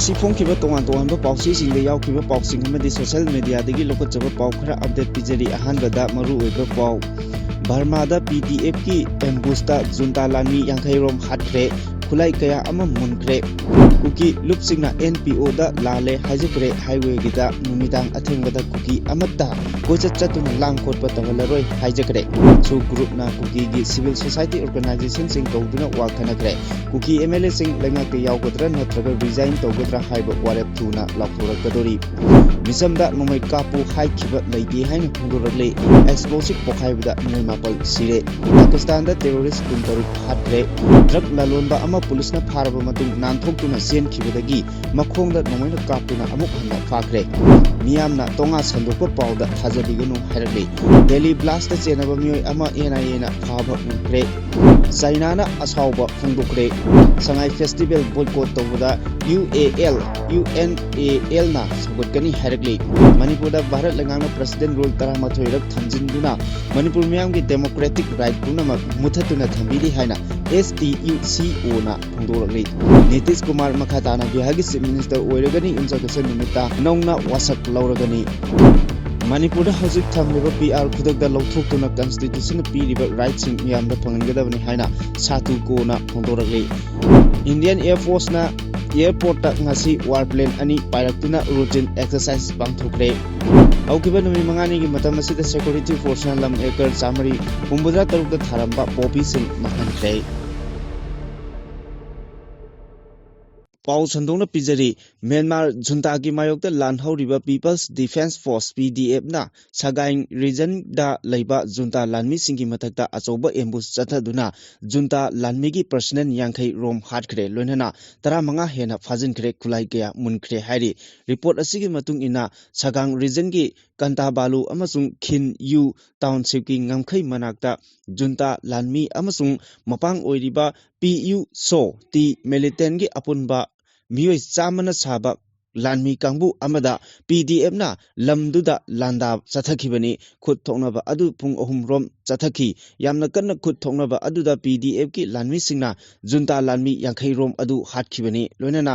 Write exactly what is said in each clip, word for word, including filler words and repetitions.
ꯁꯤ ꯐꯣꯡꯈꯤꯕ ꯇꯣꯉꯥꯟ ꯇꯣꯉꯥꯟꯕ ꯄꯥꯎꯆꯦꯁꯤꯡꯗ ꯌꯥꯎꯈꯤꯕ ꯄꯥꯎꯁꯤꯡ ꯑꯃꯗꯤ social media ꯗꯒꯤ ꯂꯧꯈꯠꯆꯕ ꯄꯥꯎ ꯈꯔ update ꯄꯤꯖꯔꯤ꯫ ꯑꯍꯥꯟꯕꯗ ꯃꯔꯨꯑꯣꯏꯕ ꯄꯥꯎ꯫ ꯕꯔꯃꯥꯗ P D F ꯀꯤ ambush ꯇ junta ꯂꯥꯟꯃꯤ ꯌꯥꯡꯈꯩ ꯔꯣꯝ ꯍꯥꯠꯈ꯭ꯔꯦ꯫ ꯈꯨꯠꯂꯥꯏ ꯀꯌꯥ ꯑꯃ ꯃꯨꯟꯈ꯭ꯔꯦ꯫ ꯀꯨꯀꯤ ꯂꯨꯞꯁꯤꯡꯅ N P O ꯗ ꯂꯥꯜꯂꯦ ꯍꯥꯏꯖꯈ꯭ꯔꯦ꯫ Highway ꯒꯤꯗ ꯅꯨꯃꯤꯗꯥꯡ ꯑꯊꯦꯡꯕꯗ ꯀꯨꯀꯤ ꯑꯃꯠꯇ ꯀꯣꯏꯆꯠ ꯆꯠꯇꯨꯅ ꯂꯥꯡ ꯈꯣꯠꯄ ꯇꯧꯍꯜꯂꯔꯣꯏ ꯍꯥꯏꯖꯈ꯭ꯔꯦ꯫ SoO group ꯅ ꯀꯨꯀꯤꯒꯤ civil society organization ꯁꯤꯡ ꯀꯧꯗꯨꯅ ꯋꯥ ꯈꯟꯅꯈ꯭ꯔꯦ꯫ ꯀꯨꯀꯤ M L A ꯁꯤꯡ ꯂꯩꯉꯥꯛꯇ ꯌꯥꯎꯒꯗ꯭ꯔꯥ ꯅꯠꯇ꯭ꯔꯒ resign ꯇꯧꯒꯗ꯭ꯔꯥ ꯍꯥꯏꯕ ꯋꯥꯔꯦꯞ ꯊꯨꯅ ꯂꯥꯎꯊꯣꯔꯛꯀꯗꯧꯔꯤ꯫ ꯃꯤꯆꯝꯗ ꯅꯣꯡꯃꯩ ꯀꯥꯞꯄꯨ ꯍꯥꯏꯈꯤꯕ ꯂꯩꯇꯦ ꯍꯥꯏꯅ ꯐꯣꯡꯗꯣꯔꯛꯂꯤ꯫ Explosive ꯄꯣꯈꯥꯏꯕꯗ ꯃꯤꯑꯣꯏ ꯃꯥꯄꯜ ꯁꯤꯔꯦ꯫ ꯄꯥꯀꯤꯁꯇꯥꯟꯗ terrorist ꯀꯨꯟꯇꯔꯨꯛ ꯍꯥꯠꯈ꯭ꯔꯦ꯫ Drug ꯂꯂꯣꯟꯕ ꯑꯃ ꯄꯨꯂꯤꯁꯅ ꯐꯥꯔꯕ ꯃꯇꯨꯡ ꯅꯥꯟꯊꯣꯛꯇꯨꯅ ꯆꯦꯟꯈꯤꯕꯗꯒꯤ ꯃꯈꯣꯡꯗ ꯅꯣꯡꯃꯩꯅ ꯀꯥꯞꯇꯨꯅ ꯑꯃꯨꯛ ꯍꯟꯅ ꯐꯥꯈ꯭ꯔꯦ꯫ ꯃꯤꯌꯥꯝꯅ ꯇꯣꯉꯥ ꯁꯟꯗꯣꯛꯄ ꯄꯥꯎꯗ ꯊꯥꯖꯕꯤꯒꯅꯨ ꯍꯥꯏꯔꯛꯂꯤ꯫ Delhi blast ꯇ ꯆꯦꯟꯅꯕ ꯃꯤꯑꯣꯏ ꯑꯃ N I A ꯅ ꯐꯥꯕ ꯎꯈ꯭ꯔꯦ꯫ ꯆꯥꯏꯅꯥꯅ ꯑꯁꯥꯎꯕ ꯐꯣꯡꯗꯣꯛꯈ꯭ꯔꯦ꯫ ꯁꯉꯥꯏ festival boycott ꯇꯧꯕꯗ U A L, U N A L ꯅ ꯁꯧꯒꯠꯀꯅꯤ ꯍꯥꯏꯔꯛꯂꯤ꯫ ꯃꯅꯤꯄꯨꯔꯗ ꯚꯥꯔꯠ ꯂꯩꯉꯥꯛꯅ president rule ꯇꯔꯥꯃꯥꯊꯣꯏ ꯔꯛ ꯊꯝꯖꯤꯟꯗꯨꯅ ꯃꯅꯤꯄꯨꯔ ꯃꯤꯌꯥꯝꯒꯤ democratic right ꯄꯨꯝꯅꯃꯛ ꯃꯨꯊꯠꯇꯨꯅ ꯊꯝꯕꯤꯔꯤ ꯍꯥꯏꯅ S T U C O ꯅ ꯐꯣꯡꯗꯣꯔꯛꯂꯤ꯫ ꯅꯤꯇꯤꯁ ꯀꯨꯃꯥꯔ ꯃꯈꯥ ꯇꯥꯅ ꯕꯤꯍꯥꯔꯒꯤ Chief Minister ꯑꯣꯏꯔꯒꯅꯤ꯫ ꯌꯨꯝꯁꯀꯩꯁ ꯅꯨꯃꯤꯠꯇ ꯅꯧꯅ ꯋꯥꯁꯛ ꯂꯧꯔꯒꯅꯤ꯫ ꯃꯅꯤꯄꯨꯔꯗ ꯍꯧꯖꯤꯛ ꯊꯝꯂꯤꯕ P R ꯈꯨꯗꯛꯇ ꯂꯧꯊꯣꯛꯇꯨꯅ constitution ꯅ ꯄꯤꯔꯤꯕ right ꯁꯤꯡ ꯃꯤꯌꯥꯝꯗ ꯐꯪꯍꯟꯒꯗꯕꯅꯤ ꯍꯥꯏꯅ ꯁꯥꯇꯨ ꯀꯣꯅ ꯐꯣꯡꯗꯣꯔꯛꯂꯤ꯫ Indian Air Force ꯅ airport ꯇ ꯉꯁꯤ warplane ꯑꯅꯤ ꯄꯥꯏꯔꯛꯇꯨꯅ routine exercise ꯄꯥꯡꯊꯣꯛꯈ꯭ꯔꯦ꯫ ꯍꯧꯈꯤꯕ ꯅꯨꯃꯤꯠ ꯃꯉꯥꯅꯤꯒꯤ ꯃꯇꯝ ꯑꯁꯤꯗ security force ꯅ ꯂꯝ acre ꯆꯥꯃꯔꯤ ꯍꯨꯝꯐꯨꯇꯔꯥ ꯇꯔꯨꯛꯇ ꯊꯥꯔꯝꯕ poppy ꯁꯤꯡ ꯃꯥꯡꯍꯟꯈ꯭ꯔꯦ꯫ ꯄꯥꯎ ꯁꯟꯗꯣꯛꯅ ꯄꯤꯖꯔꯤ꯫ ꯃ꯭ꯌꯥꯟꯃꯥꯔ junta ꯒꯤ ꯃꯥꯌꯣꯛꯇ ꯂꯥꯟ ꯍꯧꯔꯤꯕ People's Defence Force, P D F ꯅ ꯁꯒꯥꯏꯡ region ꯗ ꯂꯩꯕ junta ꯂꯥꯟꯃꯤꯁꯤꯡꯒꯤ ꯃꯊꯛꯇ ꯑꯆꯧꯕ ambush ꯆꯠꯊꯗꯨꯅ junta ꯂꯥꯟꯃꯤꯒꯤ personnel ꯌꯥꯡꯈꯩ ꯔꯣꯝ ꯍꯥꯠꯈ꯭ꯔꯦ, ꯂꯣꯏꯅꯅ ꯇꯔꯥꯃꯉꯥ ꯍꯦꯟꯅ ꯐꯥꯖꯤꯟꯈ꯭ꯔꯦ, ꯈꯨꯠꯂꯥꯏ ꯀꯌꯥ ꯃꯨꯟꯈ꯭ꯔꯦ ꯍꯥꯏꯔꯤ꯫ Report ꯑꯁꯤꯒꯤ ꯃꯇꯨꯡ ꯏꯟꯅ, ꯁꯒꯥꯡ region ꯒꯤ ꯀꯟꯇꯥꯕꯥꯂꯨ ꯑꯃꯁꯨꯡ ꯈꯤꯟ ꯌꯨ township ꯀꯤ ꯉꯝꯈꯩ ꯃꯅꯥꯛꯇ junta ꯂꯥꯟꯃꯤ ꯑꯃꯁꯨꯡ ꯃꯄꯥꯡ ꯑꯣꯏꯔꯤꯕ P U So T militant ꯒꯤ ꯑꯄꯨꯟꯕ ꯃꯤꯑꯣꯏ ꯆꯥꯝꯃꯅ ꯁꯥꯕ ꯂꯥꯟꯃꯤ ꯀꯥꯡꯕꯨ ꯑꯃꯗ P D F ꯅ ꯂꯝꯗꯨꯗ ꯂꯥꯟꯗꯥ ꯆꯠꯊꯈꯤꯕꯅꯤ꯫ ꯈꯨꯠ ꯊꯣꯛꯅꯕ ꯑꯗꯨ ꯄꯨꯡ ꯑꯍꯨꯝ ꯔꯣꯝ ꯆꯠꯊꯈꯤ꯫ ꯌꯥꯝꯅ ꯀꯟꯅ ꯈꯨꯠ ꯊꯣꯛꯅꯕ ꯑꯗꯨꯗ ꯄꯤ ꯗꯤ ꯑꯦꯐꯀꯤ ꯂꯥꯟꯃꯤꯁꯤꯡꯅ ꯖꯨꯟꯇꯥ ꯂꯥꯟꯃꯤ ꯌꯥꯡꯈꯩ ꯔꯣꯝ ꯑꯗꯨ ꯍꯥꯠꯈꯤꯕꯅꯤ, ꯂꯣꯏꯅꯅ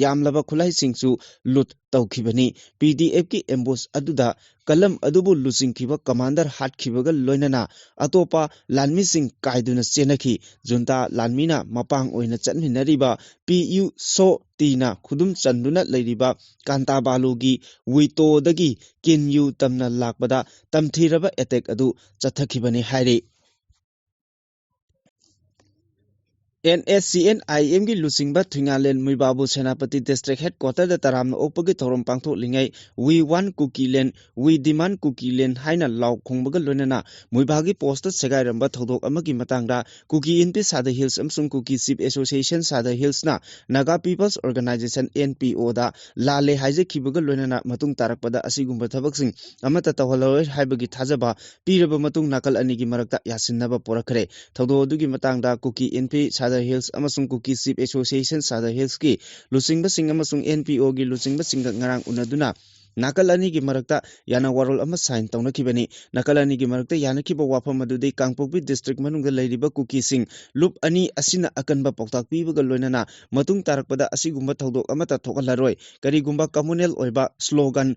ꯌꯥꯝꯂꯕ ꯈꯨꯠꯂꯥꯏꯁꯤꯡꯁꯨ ꯂꯨꯠ ꯇꯧꯈꯤꯕꯅꯤ꯫ ꯄꯤ ꯗꯤ ꯑꯦꯐꯀꯤ ꯑꯦꯝꯕꯨꯁ ꯑꯗꯨꯗ ꯀꯂꯝ ꯑꯗꯨꯕꯨ ꯂꯨꯆꯤꯡꯈꯤꯕ ꯀꯃꯥꯟꯗꯔ ꯍꯥꯠꯈꯤꯕꯒ ꯂꯣꯏꯅꯅ ꯑꯇꯣꯞꯄ ꯂꯥꯟꯃꯤꯁꯤꯡ ꯀꯥꯏꯗꯨꯅ ꯆꯦꯟꯅꯈꯤ꯫ ꯖꯨꯟꯇꯥ ꯂꯥꯟꯃꯤꯅ ꯃꯄꯥꯡ ꯑꯣꯏꯅ ꯆꯠꯃꯤꯟꯅꯔꯤꯕ ꯄꯤ ꯌꯨ ꯁꯣ ꯇꯤꯅ ꯈꯨꯗꯨꯝ ꯆꯟꯗꯨꯅ ꯂꯩꯔꯤꯕ ꯀꯥꯟꯇꯥꯕꯥꯂꯨꯒꯤ ꯋꯤꯇꯣꯗꯒꯤ ꯀꯤꯟ ꯌꯨ ꯇꯝꯅ ꯂꯥꯛꯄꯗ ꯇꯝꯊꯤꯔꯕ ꯑꯦꯇꯦꯛ ꯑꯗꯨ ꯆꯠꯊꯈꯤꯕꯅꯤ ꯍꯥꯏꯔꯤ꯫ ꯑꯦꯟ ꯑꯦꯁ ꯁꯤ ꯑꯦꯟ ꯑꯥꯏ ꯑꯦꯝꯒꯤ ꯂꯨꯆꯤꯡꯕ ꯊꯨꯏꯉꯥꯂꯦꯟ ꯃꯨꯏꯕꯥꯕꯨ ꯁꯦꯅꯥꯄꯇꯤ ꯗꯤꯁꯇ꯭ꯔꯤꯛ ꯍꯦꯗꯀ꯭ꯋꯥꯇꯔꯗ ꯇꯔꯥꯝꯅ ꯑꯣꯛꯄꯒꯤ ꯊꯧꯔꯝ ꯄꯥꯡꯊꯣꯛꯂꯤꯉꯩ "We want Kukiland, we demand Kukiland" ꯍꯥꯏꯅ ꯂꯥꯎ ꯈꯣꯡꯕꯒ ꯂꯣꯏꯅꯅ ꯃꯨꯏꯕꯥꯒꯤ ꯄꯣꯁꯇ ꯁꯦꯒꯥꯏꯔꯝꯕ ꯊꯧꯗꯣꯛ ꯑꯃꯒꯤ ꯃꯇꯥꯡꯗ ꯀꯨꯀꯤ ꯏꯟꯄꯤ ꯁꯥꯗ ꯍꯤꯜꯁ ꯑꯃꯁꯨꯡ ꯀꯨꯀꯤ ꯆꯤꯐ ꯑꯦꯁꯣꯁꯤꯌꯦꯁꯟ ꯁꯥꯗ ꯍꯤꯜꯁꯅ Naga peoples organisation, N P O, ꯗ ꯂꯥꯜꯂꯦ ꯍꯥꯏꯖꯈꯤꯕꯒ ꯂꯣꯏꯅꯅ ꯃꯇꯨꯡ ꯇꯥꯔꯛꯄꯗ ꯑꯁꯤꯒꯨꯝꯕ ꯊꯕꯛꯁꯤꯡ ꯑꯃꯠꯇ ꯇꯧꯍꯜꯂꯔꯣꯏ ꯍꯥꯏꯕꯒꯤ ꯊꯥꯖꯕ ꯄꯤꯔꯕ ꯃꯇꯨꯡ ꯅꯥꯀꯜ ꯑꯅꯤꯒꯤ ꯃꯔꯛꯇ ꯌꯥꯁꯤꯟꯅꯕ ꯄꯨꯔꯛꯈ꯭ꯔꯦ꯫ ꯊꯧꯗꯣꯛ ꯑꯗꯨꯒꯤ ꯃꯇꯥꯡꯗ ꯀꯨꯀꯤ ꯏꯟꯐꯤ ꯁꯥꯗ ꯍꯤꯜꯁ ꯑꯃꯁꯨꯡ ꯀꯨꯀꯤ ꯆꯤꯐ ꯑꯦꯁꯣꯁꯤꯌꯦꯁꯟ ꯁꯥꯗ ꯍꯤꯜꯁꯀꯤ ꯂꯨꯆꯤꯡꯕꯁꯤꯡ ꯑꯃꯁꯨꯡ ꯑꯦꯟ ꯄꯤ ꯑꯣꯒꯤ ꯂꯨꯆꯤꯡꯕꯁꯤꯡꯒ ꯉꯔꯥꯡ ꯎꯅꯗꯨꯅ ꯅꯥꯀꯜ ꯑꯅꯤꯒꯤ ꯃꯔꯛꯇ ꯌꯥꯅ ꯋꯥꯔꯣꯜ ꯑꯃ ꯁꯥꯏꯟ ꯇꯧꯅꯈꯤꯕꯅꯤ꯫ ꯅꯥꯀꯜ ꯑꯅꯤꯒꯤ ꯃꯔꯛꯇ ꯌꯥꯅꯈꯤꯕ ꯋꯥꯐꯝ ꯑꯗꯨꯗꯤ ꯀꯥꯡꯄꯣꯛꯄꯤ ꯗꯤꯁꯇ꯭ꯔꯤꯛ ꯃꯅꯨꯡꯗ ꯂꯩꯔꯤꯕ ꯀꯨꯀꯤꯁꯤꯡ ꯂꯨꯞ ꯑꯅꯤ ꯑꯁꯤꯅ ꯑꯀꯟꯕ ꯄꯥꯎꯇꯥꯛ ꯄꯤꯕꯒ ꯂꯣꯏꯅꯅ ꯃꯇꯨꯡ ꯇꯥꯔꯛꯄꯗ ꯑꯁꯤꯒꯨꯝꯕ ꯊꯧꯗꯣꯛ ꯑꯃꯠꯇ ꯊꯣꯛꯍꯜꯂꯔꯣꯏ꯫ ꯀꯔꯤꯒꯨꯝꯕ ꯀꯝꯃꯨꯅꯦꯜ ꯑꯣꯏꯕ ꯁ꯭ꯂꯣꯒꯥꯟ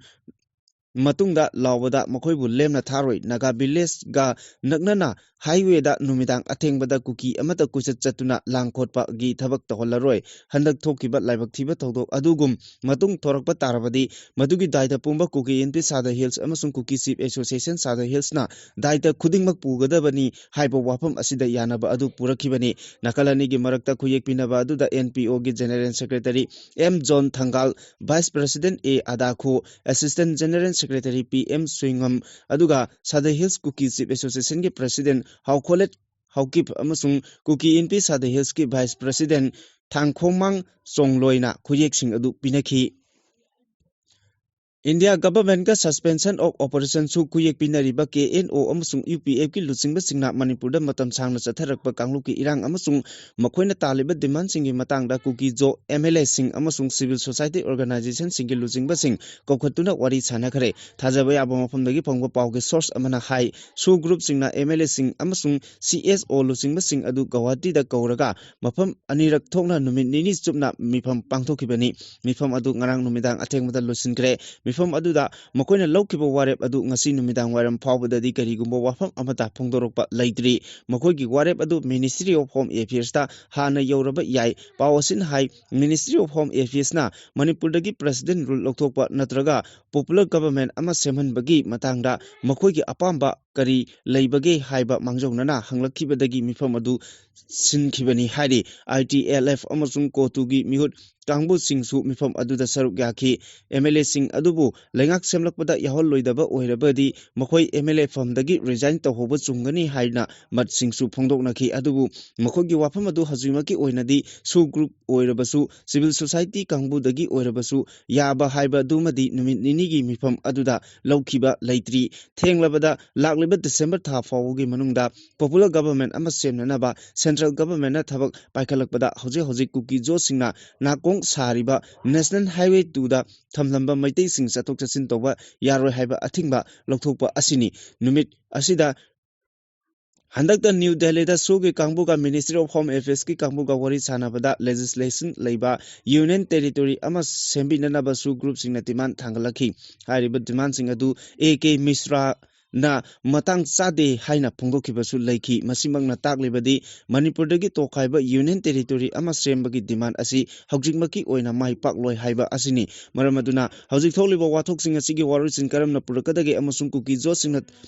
ꯃꯇꯨꯡꯗ ꯂꯥꯎꯕꯗ ꯃꯈꯣꯏꯕꯨ ꯂꯦꯝꯅ ꯊꯥꯔꯣꯏ꯫ ꯅꯥꯒꯥ ꯚꯤꯂꯦꯖꯒ ꯅꯛꯅꯅ ꯍꯥꯏꯋꯦꯗ ꯅꯨꯃꯤꯗꯥꯡ ꯑꯊꯦꯡꯕꯗ ꯀꯨꯀꯤ ꯑꯃꯠꯇ ꯀꯣꯏꯆꯠ ꯆꯠꯇꯨꯅ ꯂꯥꯡ ꯈꯣꯠꯄꯒꯤ ꯊꯕꯛ ꯇꯧꯍꯜꯂꯔꯣꯏ꯫ ꯍꯟꯗꯛ ꯊꯣꯛꯈꯤꯕ ꯂꯥꯏꯕꯛ ꯊꯤꯕ ꯊꯧꯗꯣꯛ ꯑꯗꯨꯒꯨꯝ ꯃꯇꯨꯡ ꯊꯣꯔꯛꯄ ꯇꯥꯔꯕꯗꯤ ꯃꯗꯨꯒꯤ ꯗꯥꯏꯇ ꯄꯨꯝꯕ ꯀꯨꯀꯤ ꯏꯟꯄꯤ ꯁꯥꯗ ꯍꯤꯜꯁ ꯑꯃꯁꯨꯡ ꯀꯨꯀꯤ ꯆꯤꯐ ꯑꯦꯁꯣꯁꯤꯌꯦꯁꯟ ꯁꯥꯗ ꯍꯤꯜꯁꯅ ꯗꯥꯏꯇ ꯈꯨꯗꯤꯡꯃꯛ ꯄꯨꯒꯗꯕꯅꯤ ꯍꯥꯏꯕ ꯋꯥꯐꯝ ꯑꯁꯤꯗ ꯌꯥꯅꯕ ꯑꯗꯨ ꯄꯨꯔꯛꯈꯤꯕꯅꯤ꯫ ꯅꯥꯀꯜ ꯑꯅꯤꯒꯤ ꯃꯔꯛꯇ ꯈꯨꯌꯦꯛ ꯄꯤꯅꯕ ꯑꯗꯨꯗ ꯑꯦꯟ ꯄꯤ ꯑꯣꯒꯤ general secretary M John Thangal, vice president A Adakho, assistant general secretary P M Suingam, ꯑꯗꯨꯒ ꯁꯥꯗ ꯍꯤꯜꯁ ꯀꯨꯀꯤ ꯆꯤꯐ ꯑꯦꯁꯣꯁꯤꯌꯦꯁꯟꯒꯤ ꯄ꯭ꯔꯦꯁꯤꯗꯦꯟꯠ ꯍꯥꯎꯈꯣꯂꯦꯠ ꯍꯥꯎꯀꯤꯞ ꯑꯃꯁꯨꯡ ꯀꯨꯀꯤ ꯏꯟꯄꯤ ꯁꯥꯗ ꯍꯤꯜꯁꯀꯤ ꯚꯥꯏꯁ ꯄ꯭ꯔꯦꯁꯤꯗꯦꯟꯠ ꯊꯥꯡꯈꯣꯡꯃꯥꯡ ꯆꯣꯡꯂꯣꯏꯅ ꯈꯨꯌꯦꯛꯁꯤꯡ ꯑꯗꯨ ꯄꯤꯅꯈꯤ꯫ India government-ꯀ suspension of operation-ꯁꯨ ꯈꯨꯌꯦꯛ ꯄꯤꯅꯔꯤꯕ ꯀꯦ ꯑꯦꯟ ꯑꯣ ꯑꯃꯁꯨꯡ ꯌꯨ ꯄꯤ ꯑꯦꯐ-ꯀꯤ ꯂꯨꯆꯤꯡꯕꯁꯤꯡꯅ ꯃꯅꯤꯄꯨꯔꯗ ꯃꯇꯝ ꯁꯥꯡꯅ ꯆꯠꯊꯔꯛꯄ ꯀꯥꯡꯂꯨꯞꯀꯤ ꯏꯔꯥꯡ ꯑꯃꯁꯨꯡ ꯃꯈꯣꯏꯅ ꯇꯥꯜꯂꯤꯕ demand-ꯁꯤꯡꯒꯤ ꯃꯇꯥꯡꯗ ꯀꯨꯀꯤ-ꯖꯣ ꯑꯦꯝ ꯑꯦꯜ ꯑꯦꯁꯤꯡ ꯑꯃꯁꯨꯡ civil society organization-ꯁꯤꯡꯒꯤ ꯂꯨꯆꯤꯡꯕꯁꯤꯡ ꯀꯧꯈꯠꯇꯨꯅ ꯋꯥꯔꯤ ꯁꯥꯅꯈ꯭ꯔꯦ꯫ ꯊꯥꯖꯕ ꯌꯥꯕ ꯃꯐꯝꯗꯒꯤ ꯐꯪꯕ ꯄꯥꯎꯒꯤ source ꯑꯃꯅ ꯍꯥꯏ, SoO group-ꯁꯤꯡꯅ ꯑꯦꯝ ꯑꯦꯜ ꯑꯦꯁꯤꯡ ꯑꯃꯁꯨꯡ ꯁꯤ ꯑꯦꯁ ꯑꯣ ꯂꯨꯆꯤꯡꯕꯁꯤꯡ ꯑꯗꯨ ꯒꯧꯍꯥꯇꯤꯗ ꯀꯧꯔꯒ ꯃꯐꯝ ꯑꯅꯤꯔꯛ ꯊꯣꯛꯅ ꯅꯨꯃꯤꯠ ꯅꯤꯅꯤ ꯆꯨꯞꯅ ꯃꯤꯐꯝ ꯄꯥꯡꯊꯣꯛꯈꯤꯕꯅꯤ꯫ ꯃꯤꯐꯝ ꯑꯗꯨ ꯉꯔꯥꯡ ꯅꯨꯃꯤꯗꯥꯡ ꯑꯊꯦꯡꯕꯗ ꯂꯣꯏꯁꯤꯟꯈ꯭ꯔꯦ꯫ ꯃꯤꯐꯝ ꯑꯗꯨꯗ ꯃꯈꯣꯏꯅ ꯂꯧꯈꯤꯕ ꯋꯥꯔꯦꯞ ꯑꯗꯨ ꯉꯁꯤ ꯅꯨꯃꯤꯗꯥꯡ ꯋꯥꯏꯔꯝ ꯐꯥꯎꯕꯗꯗꯤ ꯀꯔꯤꯒꯨꯝꯕ ꯋꯥꯐꯝ ꯑꯃꯠꯇ ꯐꯣꯡꯗꯣꯔꯛꯄ ꯂꯩꯇ꯭ꯔꯤ꯫ ꯃꯈꯣꯏꯒꯤ ꯋꯥꯔꯦꯞ ꯑꯗꯨ Ministry of Home Affairs-ꯇ ꯍꯥꯟꯅ ꯌꯧꯔꯕ ꯌꯥꯏ꯫ ꯄꯥꯎ ꯑꯁꯤꯅ ꯍꯥꯏ, Ministry of Home Affairs-ꯅ ꯃꯅꯤꯄꯨꯔꯗꯒꯤ President Rule ꯂꯧꯊꯣꯛꯄ ꯅꯠꯇ꯭ꯔꯒ popular government ꯑꯃ ꯁꯦꯝꯍꯟꯕꯒꯤ ꯃꯇꯥꯡꯗ ꯃꯈꯣꯏꯒꯤ ꯑꯄꯥꯝꯕ ꯀꯔꯤ ꯂꯩꯕꯒꯦ ꯍꯥꯏꯕ ꯃꯥꯡꯖꯧꯅꯅ ꯍꯪꯂꯛꯈꯤꯕꯗꯒꯤ ꯃꯤꯐꯝ ꯑꯗꯨ ꯁꯤꯟꯈꯤꯕꯅꯤ ꯍꯥꯏꯔꯤ꯫ ꯑꯥꯏ ꯇꯤ ꯑꯦꯜ ꯑꯦꯐ ꯑꯃꯁꯨꯡ ꯀꯣꯇꯨꯒꯤ ꯃꯤꯍꯨꯠ ꯀꯥꯡꯕꯨꯁꯤꯡꯁꯨ ꯃꯤꯐꯝ ꯑꯗꯨꯗ ꯁꯔꯨꯛ ꯌꯥꯈꯤ꯫ ꯑꯦꯝ ꯑꯦꯜ ꯑꯦꯁꯤꯡ ꯑꯗꯨꯕꯨ ꯂꯩꯉꯥꯛ ꯁꯦꯝꯂꯛꯄꯗ ꯌꯥꯎꯍꯜꯂꯣꯏꯗꯕ ꯑꯣꯏꯔꯕꯗꯤ ꯃꯈꯣꯏ ꯑꯦꯝ ꯑꯦꯜ ꯑꯦ ꯐꯝꯗꯒꯤ resign ꯇꯧꯍꯧꯕ ꯆꯨꯝꯒꯅꯤ ꯍꯥꯏꯅ ꯃꯠꯁꯤꯡꯁꯨ ꯐꯣꯡꯗꯣꯛꯅꯈꯤ꯫ ꯑꯗꯨꯕꯨ ꯃꯈꯣꯏꯒꯤ ꯋꯥꯐꯝ ꯑꯗꯨ ꯍꯧꯖꯤꯛꯃꯛꯀꯤ ꯑꯣꯏꯅꯗꯤ SoO group ꯑꯣꯏꯔꯕꯁꯨ, civil society ꯀꯥꯡꯕꯨꯗꯒꯤ ꯑꯣꯏꯔꯕꯁꯨ ꯌꯥꯕ ꯍꯥꯏꯕꯗꯨꯃꯗꯤ ꯅꯨꯃꯤꯠ ꯅꯤꯅꯤꯒꯤ ꯃꯤꯐꯝ ꯑꯗꯨꯗ ꯂꯧꯈꯤꯕ ꯂꯩꯇ꯭ꯔꯤ꯫ ꯊꯦꯡꯂꯕꯗ ꯂꯥꯛꯂꯤꯕ December ꯊꯥ ꯐꯥꯎꯕꯒꯤ ꯃꯅꯨꯡꯗ popular government ꯑꯃ ꯁꯦꯝꯅꯅꯕ central government-ꯅ ꯊꯕꯛ ꯄꯥꯏꯈꯠꯂꯛꯄꯗ ꯍꯧꯖꯤꯛ ꯍꯧꯖꯤꯛ ꯀꯨꯀꯤ-ꯖꯣꯁꯤꯡꯅ ꯅꯥꯀꯣꯡ ꯁꯥꯔꯤꯕ National Highway two-ꯗ ꯊꯝꯂꯝꯕ ꯃꯩꯇꯩꯁꯤꯡ ꯆꯠꯊꯣꯛ ꯆꯠꯁꯤꯟ ꯇꯧꯕ ꯌꯥꯔꯣꯏ ꯍꯥꯏꯕ ꯑꯊꯤꯡꯕ ꯂꯧꯊꯣꯛꯄ ꯑꯁꯤꯅꯤ꯫ ꯅꯨꯃꯤꯠ ꯑꯁꯤꯗ ꯍꯟꯗꯛꯇ ꯅ꯭ꯌꯨ ꯗꯦꯜꯂꯤꯗ SoO-ꯒꯤ ꯀꯥꯡꯕꯨꯒ Ministry of Home Affairs-ꯀꯤ ꯀꯥꯡꯕꯨꯒ ꯋꯥꯔꯤ ꯁꯥꯟꯅꯕꯗ legislation ꯂꯩꯕ union territory ꯑꯃ ꯁꯦꯝꯕꯤꯅꯅꯕ SoO group-ꯁꯤꯡꯅ demand ꯊꯥꯡꯒꯠꯂꯛꯈꯤ꯫ ꯍꯥꯏꯔꯤꯕ demand-ꯁꯤꯡ ꯑꯗꯨ ꯑꯦ ꯀꯦ ꯃꯤꯁ꯭ꯔꯥꯅ ꯃꯇꯥꯡ ꯆꯥꯗꯦ ꯍꯥꯏꯅ ꯐꯣꯡꯗꯣꯛꯈꯤꯕꯁꯨ ꯂꯩꯈꯤ꯫ ꯃꯁꯤꯃꯛꯅ ꯇꯥꯛꯂꯤꯕꯗꯤ ꯃꯅꯤꯄꯨꯔꯗꯒꯤ ꯇꯣꯈꯥꯏꯕ union territory ꯑꯃ ꯁꯦꯝꯕꯒꯤ demand ꯑꯁꯤ ꯍꯧꯖꯤꯛꯃꯛꯀꯤ ꯑꯣꯏꯅ ꯃꯥꯏ ꯄꯥꯛꯂꯣꯏ ꯍꯥꯏꯕ ꯑꯁꯤꯅꯤ꯫ ꯃꯔꯝ ꯑꯗꯨꯅ ꯍꯧꯖꯤꯛ ꯊꯣꯛꯂꯤꯕ ꯋꯥꯊꯣꯛꯁꯤꯡ ꯑꯁꯤꯒꯤ ꯋꯥꯔꯣꯏꯁꯤꯟ ꯀꯔꯝꯅ ꯄꯨꯔꯛꯀꯗꯒꯦ ꯑꯃꯁꯨꯡ ꯀꯨꯀꯤ-ꯖꯣꯁꯤꯡꯅ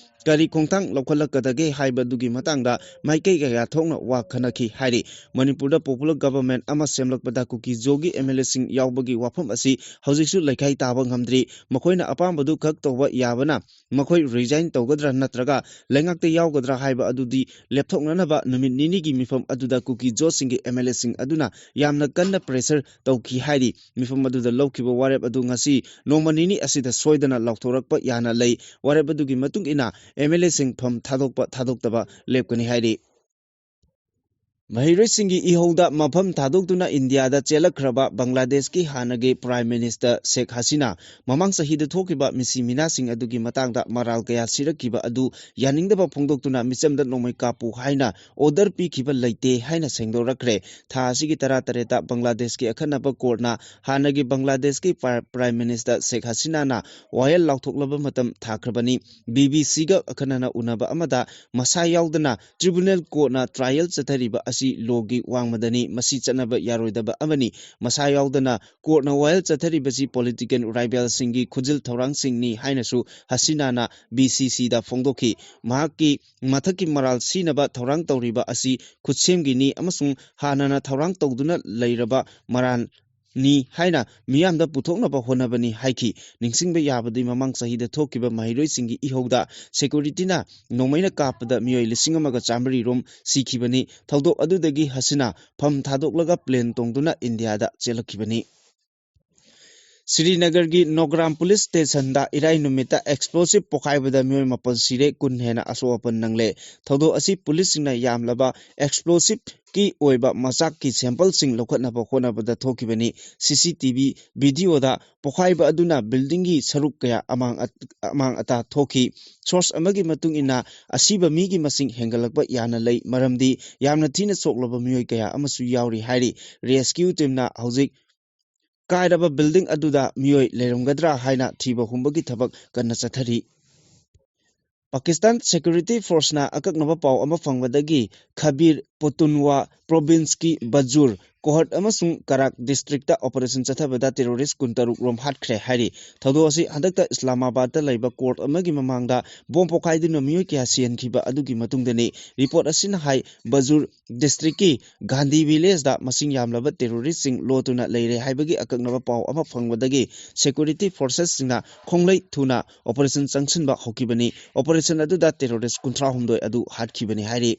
ꯀꯔꯤ ꯈꯣꯡꯊꯥꯡ ꯂꯧꯈꯠꯂꯛꯀꯗꯒꯦ ꯍꯥꯏꯕꯗꯨꯒꯤ ꯃꯇꯥꯡꯗ ꯃꯥꯏꯀꯩ ꯀꯌꯥ ꯊꯣꯛꯅ ꯋꯥ ꯈꯟꯅꯈꯤ ꯍꯥꯏꯔꯤ꯫ ꯃꯅꯤꯄꯨꯔꯗ popular government ꯑꯃ ꯁꯦꯝꯂꯛꯄꯗ ꯀꯨꯀꯤ-ꯖꯣꯒꯤ ꯑꯦꯝ ꯑꯦꯜ ꯑꯦꯁꯤꯡ ꯌꯥꯎꯕꯒꯤ ꯋꯥꯐꯝ ꯑꯁꯤ ꯍꯧꯖꯤꯛꯁꯨ ꯂꯩꯈꯥꯏ ꯇꯥꯕ ꯉꯝꯗ꯭ꯔꯤ꯫ ꯃꯈꯣꯏꯅ ꯑꯄꯥꯝꯕꯗꯨ ꯈꯛ ꯇꯧꯕ ꯌꯥꯕꯅ ꯃꯈꯣꯏ resign ꯇꯧꯒꯗ꯭ꯔꯥ ꯅꯠꯇ꯭ꯔꯒ ꯂꯩꯉꯥꯛꯇ ꯌꯥꯎꯒꯗ꯭ꯔꯥ ꯍꯥꯏꯕ ꯑꯗꯨꯗꯤ ꯂꯦꯞꯊꯣꯛꯅꯅꯕ ꯅꯨꯃꯤꯠ ꯅꯤꯅꯤꯒꯤ ꯃꯤꯐꯝ ꯑꯗꯨꯗ ꯀꯨꯀꯤ ꯖꯣꯠꯁꯤꯡꯒꯤ MLAꯁꯤꯡ ꯑꯗꯨꯅ ꯌꯥꯝꯅ ꯀꯟꯅ pressure ꯇꯧꯈꯤ ꯍꯥꯏꯔꯤ꯫ ꯃꯤꯐꯝ ꯑꯗꯨꯗ ꯂꯧꯈꯤꯕ ꯋꯥꯔꯦꯞ ꯑꯗꯨ ꯉꯁꯤ ꯅꯣꯡꯃ ꯅꯤꯅꯤ ꯑꯁꯤꯗ ꯁꯣꯏꯗꯅ ꯂꯥꯎꯊꯣꯔꯛꯄ ꯌꯥꯅ ꯂꯩ꯫ ꯋꯥꯔꯦꯞ ꯑꯗꯨꯒꯤ ꯃꯇꯨꯡ ꯏꯟꯅ MLAꯁꯤꯡ ꯐꯝ ꯊꯥꯗꯣꯛꯄ ꯊꯥꯗꯣꯛꯇꯕ ꯂꯦꯞꯀꯅꯤ ꯍꯥꯏꯔꯤ꯫ ꯃꯍꯩꯔꯣꯏꯁꯤꯡꯒꯤ ꯏꯍꯧꯗ ꯃꯐꯝ ꯊꯥꯗꯣꯛꯇꯨꯅ ꯏꯟꯗꯤꯌꯥꯗ ꯆꯦꯜꯂꯛꯈ꯭ꯔꯕ ꯕꯪꯒ꯭ꯂꯥꯗꯦꯁꯀꯤ ꯍꯥꯟꯅꯒꯤ Prime Minister ꯁꯦꯈ ꯍꯁꯤꯅꯥ ꯃꯃꯥꯡ ꯆꯍꯤꯗ ꯊꯣꯛꯈꯤꯕ ꯃꯤꯁꯤ ꯃꯤꯅꯥꯁꯤꯡ ꯑꯗꯨꯒꯤ ꯃꯇꯥꯡꯗ ꯃꯔꯥꯜ ꯀꯌꯥ ꯁꯤꯔꯛꯈꯤꯕ ꯑꯗꯨ ꯌꯥꯅꯤꯡꯗꯕ ꯐꯣꯡꯗꯣꯛꯇꯨꯅ ꯃꯤꯆꯝꯗ ꯅꯣꯡꯃꯩ ꯀꯥꯞꯄꯨ ꯍꯥꯏꯅ order ꯄꯤꯈꯤꯕ ꯂꯩꯇꯦ ꯍꯥꯏꯅ ꯁꯦꯡꯗꯣꯔꯛꯈ꯭ꯔꯦ꯫ ꯊꯥ ꯑꯁꯤꯒꯤ ꯇꯔꯥꯇꯔꯦꯠꯇ ꯕꯪꯒ꯭ꯂꯥꯗꯦꯁꯀꯤ ꯑꯈꯟꯅꯕ courtꯅ ꯍꯥꯟꯅꯒꯤ ꯕꯪꯒ꯭ꯂꯥꯗꯦꯁꯀꯤ Pri-, Prime Minister ꯁꯦꯈ ꯍꯁꯤꯅꯥꯅ ꯋꯥꯌꯦꯜ ꯂꯥꯎꯊꯣꯛꯂꯕ ꯃꯇꯝ ꯊꯥꯈ꯭ꯔꯕꯅꯤ꯫ BBCꯒ ꯑꯈꯟꯅꯅ ꯎꯅꯕ ꯑꯃꯗ ꯃꯁꯥ ꯌꯥꯎꯗꯅ tribunal courtꯅ trial ꯆꯠꯊꯔꯤꯕ ꯑꯁꯤ lawꯒꯤ ꯋꯥꯡꯃꯗꯅꯤ, ꯃꯁꯤ ꯆꯠꯅꯕ ꯌꯥꯔꯣꯏꯗꯕ ꯑꯃꯅꯤ꯫ ꯃꯁꯥ ꯌꯥꯎꯗꯅ courtꯅ ꯋꯥꯌꯦꯜ ꯆꯠꯊꯔꯤꯕꯁꯤ political rivalꯁꯤꯡꯒꯤ ꯈꯨꯖꯤꯜ ꯊꯧꯔꯥꯡꯁꯤꯡꯅꯤ ꯍꯥꯏꯅꯁꯨ ꯍꯁꯤꯅꯥꯅ BBCꯗ ꯐꯣꯡꯗꯣꯛꯈꯤ꯫ ꯃꯍꯥꯛꯀꯤ ꯃꯊꯛꯀꯤ ꯃꯔꯥꯜ ꯁꯤꯅꯕ ꯊꯧꯔꯥꯡ ꯇꯧꯔꯤꯕ ꯑꯁꯤ ꯈꯨꯠꯁꯦꯝꯒꯤꯅꯤ ꯑꯃꯁꯨꯡ ꯍꯥꯟꯅꯅ ꯊꯧꯔꯥꯡ ꯇꯧꯗꯨꯅ ꯂꯩꯔꯕ ꯃꯔꯥꯜ ꯅꯤ ꯍꯥꯏꯅ ꯃꯤꯌꯥꯝꯗ ꯄꯨꯊꯣꯛꯅꯕ ꯍꯣꯠꯅꯕꯅꯤ ꯍꯥꯏꯈꯤ꯫ ꯅꯤꯡꯁꯤꯡꯕ ꯌꯥꯕꯗꯤ ꯃꯃꯥꯡ ꯆꯍꯤꯗ ꯊꯣꯛꯈꯤꯕ ꯃꯍꯩꯔꯣꯏꯁꯤꯡꯒꯤ ꯏꯍꯧꯗ securityꯅ ꯅꯣꯡꯃꯩꯅ ꯀꯥꯞꯄꯗ ꯃꯤꯑꯣꯏ ꯂꯤꯁꯤꯡ ꯑꯃꯒ ꯆꯥꯃꯔꯤ ꯔꯣꯝ ꯁꯤꯈꯤꯕꯅꯤ꯫ ꯊꯧꯗꯣꯛ ꯑꯗꯨꯗꯒꯤ ꯍꯁꯤꯅꯥ ꯐꯝ ꯊꯥꯗꯣꯛꯂꯒ plane ꯇꯣꯡꯗꯨꯅ ꯏꯟꯗꯤꯌꯥꯗ ꯆꯦꯜꯂꯛꯈꯤꯕꯅꯤ꯫ ꯁ꯭ꯔꯤꯅꯒꯔꯒꯤ ꯅꯣꯒ꯭ꯔꯥꯝ police stationꯗ ꯏꯔꯥꯏ ꯅꯨꯃꯤꯠꯇ explosive ꯄꯣꯈꯥꯏꯕꯗ ꯃꯤꯑꯣꯏ ꯃꯥꯄꯟ ꯁꯤꯔꯦ, ꯀꯨꯟ ꯍꯦꯟꯅ ꯑꯁꯣꯛ ꯑꯄꯟ ꯅꯪꯂꯦ꯫ ꯊꯧꯗꯣꯛ ꯑꯁꯤ policeꯁꯤꯡꯅ ꯌꯥꯝꯂꯕ explosiveꯀꯤ ꯑꯣꯏꯕ ꯃꯆꯥꯛꯀꯤ sampleꯁꯤꯡ ꯂꯧꯈꯠꯅꯕ ꯍꯣꯠꯅꯕꯗ ꯊꯣꯛꯈꯤꯕꯅꯤ꯫ CCTV videoꯗ ꯄꯣꯈꯥꯏꯕ ꯑꯗꯨꯅ buildingꯒꯤ ꯁꯔꯨꯛ ꯀꯌꯥ ꯑꯃꯥꯡ ꯑꯠ-, ꯑꯃꯥꯡ ꯑꯇꯥ ꯊꯣꯛꯈꯤ꯫ Source ꯑꯃꯒꯤ ꯃꯇꯨꯡ ꯏꯟꯅ, ꯑꯁꯤꯕ ꯃꯤꯒꯤ ꯃꯁꯤꯡ ꯍꯦꯟꯒꯠꯂꯛꯄ ꯌꯥꯅ ꯂꯩ, ꯃꯔꯝꯗꯤ ꯌꯥꯝꯅ ꯊꯤꯅ ꯁꯣꯛꯂꯕ ꯃꯤꯑꯣꯏ ꯀꯌꯥ ꯑꯃꯁꯨ ꯌꯥꯎꯔꯤ ꯍꯥꯏꯔꯤ꯫ Rescue teamꯅ ꯍꯧꯖꯤꯛ ꯀꯥꯏꯔꯕ building ꯑꯗꯨꯗ ꯃꯤꯑꯣꯏ ꯂꯩꯔꯝꯒꯗ꯭ꯔꯥ ꯍꯥꯏꯅ ꯊꯤꯕ ꯍꯨꯝꯕꯒꯤ ꯊꯕꯛ ꯀꯟꯅ ꯆꯠꯊꯔꯤ꯫ ꯄꯥꯀꯤꯁꯇꯥꯟ security forceꯅ ꯑꯀꯛꯅꯕ ꯄꯥꯎ ꯑꯃ ꯐꯪꯕꯗꯒꯤ ꯈꯕꯤꯔ ꯄꯨꯇꯨꯟꯋꯥ ꯄ꯭ꯔꯣꯚꯤꯟꯁꯀꯤ ꯕꯖꯨꯔ, ꯀꯣꯍꯠ ꯑꯃꯁꯨꯡ ꯀꯔꯥꯛ ꯗꯤꯁꯇ꯭ꯔꯤꯛꯇ ꯑꯣꯄꯔꯦꯁꯟ ꯆꯠꯊꯕꯗ ꯇꯦꯔꯣꯔꯤꯁ ꯀꯨꯟꯇꯔꯨꯛ ꯔꯣꯝ ꯍꯥꯠꯈ꯭ꯔꯦ ꯍꯥꯏꯔꯤ꯫ ꯊꯧꯗꯣꯛ ꯑꯁꯤ ꯍꯟꯗꯛꯇ ꯏꯁꯂꯥꯃꯥꯕꯥꯗꯇ ꯂꯩꯕ ꯀꯣꯔꯠ ꯑꯃꯒꯤ ꯃꯃꯥꯡꯗ ꯕꯣꯝ ꯄꯣꯈꯥꯏꯗꯨꯅ ꯃꯤꯑꯣꯏ ꯀꯌꯥ ꯁꯤꯍꯟꯈꯤꯕ ꯑꯗꯨꯒꯤ ꯃꯇꯨꯡꯗꯅꯤ꯫ ꯔꯤꯄꯣꯔꯠ ꯑꯁꯤꯅ ꯍꯥꯏ, ꯕꯖꯨꯔ ꯗꯤꯁꯇ꯭ꯔꯤꯛꯀꯤ ꯒꯥꯟꯙꯤ ꯚꯤꯂꯦꯖꯇ ꯃꯁꯤꯡ ꯌꯥꯝꯂꯕ ꯇꯦꯔꯣꯔꯤꯁꯁꯤꯡ ꯂꯣꯠꯇꯨꯅ ꯂꯩꯔꯦ ꯍꯥꯏꯕꯒꯤ ꯑꯀꯛꯅꯕ ꯄꯥꯎ ꯑꯃ ꯐꯪꯕꯗꯒꯤ ꯁꯦꯀ꯭ꯌꯨꯔꯤꯇꯤ ꯐꯣꯔꯁꯦꯁꯁꯤꯡꯅ ꯈꯣꯡꯂꯩ ꯊꯨꯅ ꯑꯣꯄꯔꯦꯁꯟ ꯆꯪꯁꯤꯟꯕ ꯍꯧꯈꯤꯕꯅꯤ꯫ ꯑꯣꯄꯔꯦꯁꯟ ꯑꯗꯨꯗ ꯇꯦꯔꯣꯔꯤꯁ ꯀꯨꯟꯊ꯭ꯔꯥ ꯍꯨꯝꯗꯣꯏ ꯑꯗꯨ ꯍꯥꯠꯈꯤꯕꯅꯤ ꯍꯥꯏꯔꯤ꯫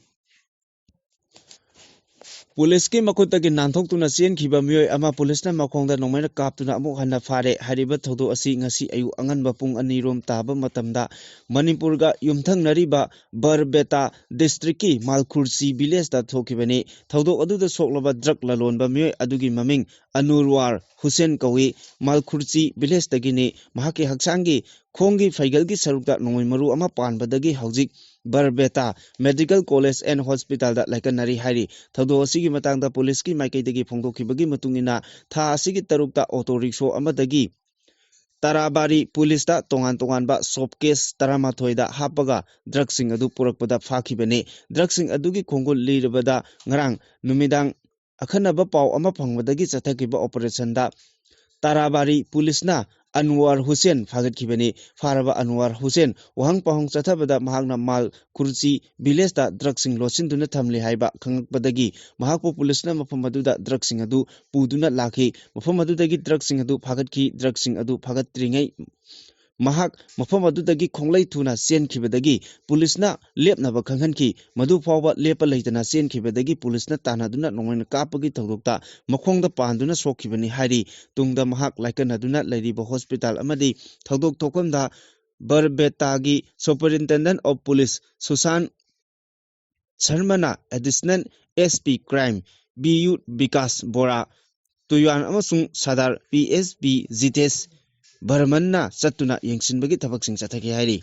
ꯄꯨꯂꯤꯁꯀꯤ ꯃꯈꯨꯠꯇꯒꯤ ꯅꯥꯟꯊꯣꯛꯇꯨꯅ ꯆꯦꯟꯈꯤꯕ ꯃꯤꯑꯣꯏ ꯑꯃ ꯄꯨꯂꯤꯁꯅ ꯃꯈꯣꯡꯗ ꯅꯣꯡꯃꯩꯅ ꯀꯥꯞꯇꯨꯅ ꯑꯃꯨꯛ ꯍꯟꯅ ꯐꯥꯔꯦ꯫ ꯍꯥꯏꯔꯤꯕ ꯊꯧꯗꯣꯛ ꯑꯁꯤ ꯉꯁꯤ ꯑꯌꯨꯛ ꯑꯉꯟꯕ ꯄꯨꯡ ꯑꯅꯤ ꯔꯣꯝ ꯇꯥꯕ ꯃꯇꯝꯗ ꯃꯅꯤꯄꯨꯔꯒ ꯌꯨꯝꯊꯪꯅꯔꯤꯕ ꯕꯔꯕꯦꯇꯥ ꯗꯤꯁꯇ꯭ꯔꯤꯛꯀꯤ ꯃꯥꯜꯈꯨꯔꯆꯤ ꯚꯤꯂꯦꯖꯇ ꯊꯣꯛꯈꯤꯕꯅꯤ꯫ ꯊꯧꯗꯣꯛ ꯑꯗꯨꯗ ꯁꯣꯛꯂꯕ ꯗ꯭ꯔꯒ ꯂꯂꯣꯟꯕ ꯃꯤꯑꯣꯏ ꯑꯗꯨꯒꯤ ꯃꯃꯤꯡ ꯑꯅꯨꯔꯋꯥꯔ ꯍꯨꯁꯦꯟ ꯀꯧꯏ꯫ ꯃꯥꯜꯈꯨꯔꯆꯤ ꯚꯤꯂꯦꯖꯇꯒꯤꯅꯤ꯫ ꯃꯍꯥꯛꯀꯤ ꯍꯛꯆꯥꯡꯒꯤ ꯈꯣꯡꯒꯤ ꯐꯩꯒꯜꯒꯤ ꯁꯔꯨꯛꯇ ꯅꯣꯡꯃꯩ ꯃꯔꯨ ꯑꯃ ꯄꯥꯟꯕꯗꯒꯤ ꯍꯧꯖꯤꯛ ꯕꯔꯕꯦꯇꯥ ꯃꯦꯗꯤꯀꯦꯜ ꯀꯣꯂꯦꯖ ꯑꯦꯟ ꯍꯣꯁꯄꯤꯇꯥꯜꯗ ꯂꯥꯏꯀꯠꯅꯔꯤ ꯍꯥꯏꯔꯤ꯫ ꯊꯧꯗꯣꯛ ꯑꯁꯤꯒꯤ ꯃꯇꯥꯡꯗ ꯄꯨꯂꯤꯁꯀꯤ ꯃꯥꯏꯀꯩꯗꯒꯤ ꯐꯣꯡꯗꯣꯛꯈꯤꯕꯒꯤ ꯃꯇꯨꯡ ꯏꯟꯅ, ꯊꯥ ꯑꯁꯤꯒꯤ ꯇꯔꯨꯛꯇ ꯑꯣꯇꯣ ꯔꯤꯛꯁꯣ ꯑꯃꯗꯒꯤ ꯇꯔꯥꯕꯥꯔꯤ ꯄꯨꯂꯤꯁꯇ ꯇꯣꯉꯥꯟ ꯇꯣꯉꯥꯟꯕ ꯁꯣꯞ ꯀꯦꯁ ꯇꯔꯥꯃꯥꯊꯣꯏꯗ ꯍꯥꯞꯄꯒ ꯗ꯭ꯔꯒꯁꯤꯡ ꯑꯗꯨ ꯄꯨꯔꯛꯄꯗ ꯐꯥꯈꯤꯕꯅꯤ꯫ ꯗ꯭ꯔꯒꯁꯤꯡ ꯑꯗꯨꯒꯤ ꯈꯣꯡꯒꯨꯜ ꯂꯤꯔꯕꯗ ꯉꯔꯥꯡ ꯅꯨꯃꯤꯗꯥꯡ ꯑꯈꯟꯅꯕ ꯄꯥꯎ ꯑꯃ ꯐꯪꯕꯗꯒꯤ ꯆꯠꯊꯈꯤꯕ ꯑꯣꯄꯔꯦꯁꯟꯗ ꯇꯥꯔꯥꯕꯥꯔꯤ ꯄꯨꯂꯤꯁꯅ ꯑꯟꯋꯥꯔ ꯍꯨꯁꯦꯟ ꯐꯥꯒꯠꯈꯤꯕꯅꯤ꯫ ꯐꯥꯔꯕ ꯑꯟꯋꯥꯔ ꯍꯨꯁꯦꯟ ꯋꯥꯍꯪ ꯄꯥꯎꯍꯪ ꯆꯠꯊꯕꯗ ꯃꯍꯥꯛꯅ ꯃꯥꯜ ꯈꯨꯔꯆꯤ ꯚꯤꯂꯦꯖꯇ ꯗ꯭ꯔꯒꯁꯤꯡ ꯂꯣꯠꯁꯤꯟꯗꯨꯅ ꯊꯝꯂꯤ ꯍꯥꯏꯕ ꯈꯪꯂꯛꯄꯗꯒꯤ ꯃꯍꯥꯛꯄꯨ ꯄꯨꯂꯤꯁꯅ ꯃꯐꯝ ꯑꯗꯨꯗ ꯗ꯭ꯔꯒꯁꯤꯡ ꯑꯗꯨ ꯄꯨꯗꯨꯅ ꯂꯥꯛꯈꯤ꯫ ꯃꯐꯝ ꯑꯗꯨꯗꯒꯤ ꯗ꯭ꯔꯒꯁꯤꯡ ꯑꯗꯨ ꯐꯥꯒꯠꯈꯤ꯫ ꯗ꯭ꯔꯒꯁꯤꯡ ꯑꯗꯨ ꯐꯥꯒꯠꯇ꯭ꯔꯤꯉꯩ ꯃꯍꯥꯛ ꯃꯐꯝ ꯑꯗꯨꯗꯒꯤ ꯈꯣꯡꯂꯩ ꯊꯨꯅ ꯆꯦꯟꯈꯤꯕꯗꯒꯤ ꯄꯨꯂꯤꯁꯅ ꯂꯦꯞꯅꯕ ꯈꯪꯍꯟꯈꯤ꯫ ꯃꯗꯨ ꯐꯥꯎꯕ ꯂꯦꯞꯄ ꯂꯩꯇꯅ ꯆꯦꯟꯈꯤꯕꯗꯒꯤ ꯄꯨꯂꯤꯁꯅ ꯇꯥꯟꯅꯗꯨꯅ ꯅꯣꯡꯃꯩꯅ ꯀꯥꯞꯄꯒꯤ ꯊꯧꯗꯣꯛꯇ ꯃꯈꯣꯡꯗ ꯄꯥꯟꯗꯨꯅ ꯁꯣꯛꯈꯤꯕꯅꯤ ꯍꯥꯏꯔꯤ꯫ ꯇꯨꯡꯗ ꯃꯍꯥꯛ ꯂꯥꯏꯀꯠꯅꯗꯨꯅ ꯂꯩꯔꯤꯕ ꯍꯣꯁꯄꯤꯇꯥꯜ ꯑꯃꯗꯤ ꯊꯧꯗꯣꯛ ꯊꯣꯛꯐꯝꯗ ꯕꯔꯕꯦꯇꯥꯒꯤ Superintendent of Police ꯁꯨꯁꯥꯟ ꯁꯔꯃꯅ Additional S P Crime B U Bikash Bora ꯇꯨꯌꯥꯟ ꯑꯃꯁꯨꯡ ꯁꯥꯗꯥꯔ P S P ꯖꯤꯇꯦꯁ ꯕꯔꯃꯟꯅ ꯆꯠꯇꯨꯅ ꯌꯦꯡꯁꯤꯟꯕꯒꯤ ꯊꯕꯛꯁꯤꯡ ꯆꯠꯊꯈꯤ ꯍꯥꯏꯔꯤ꯫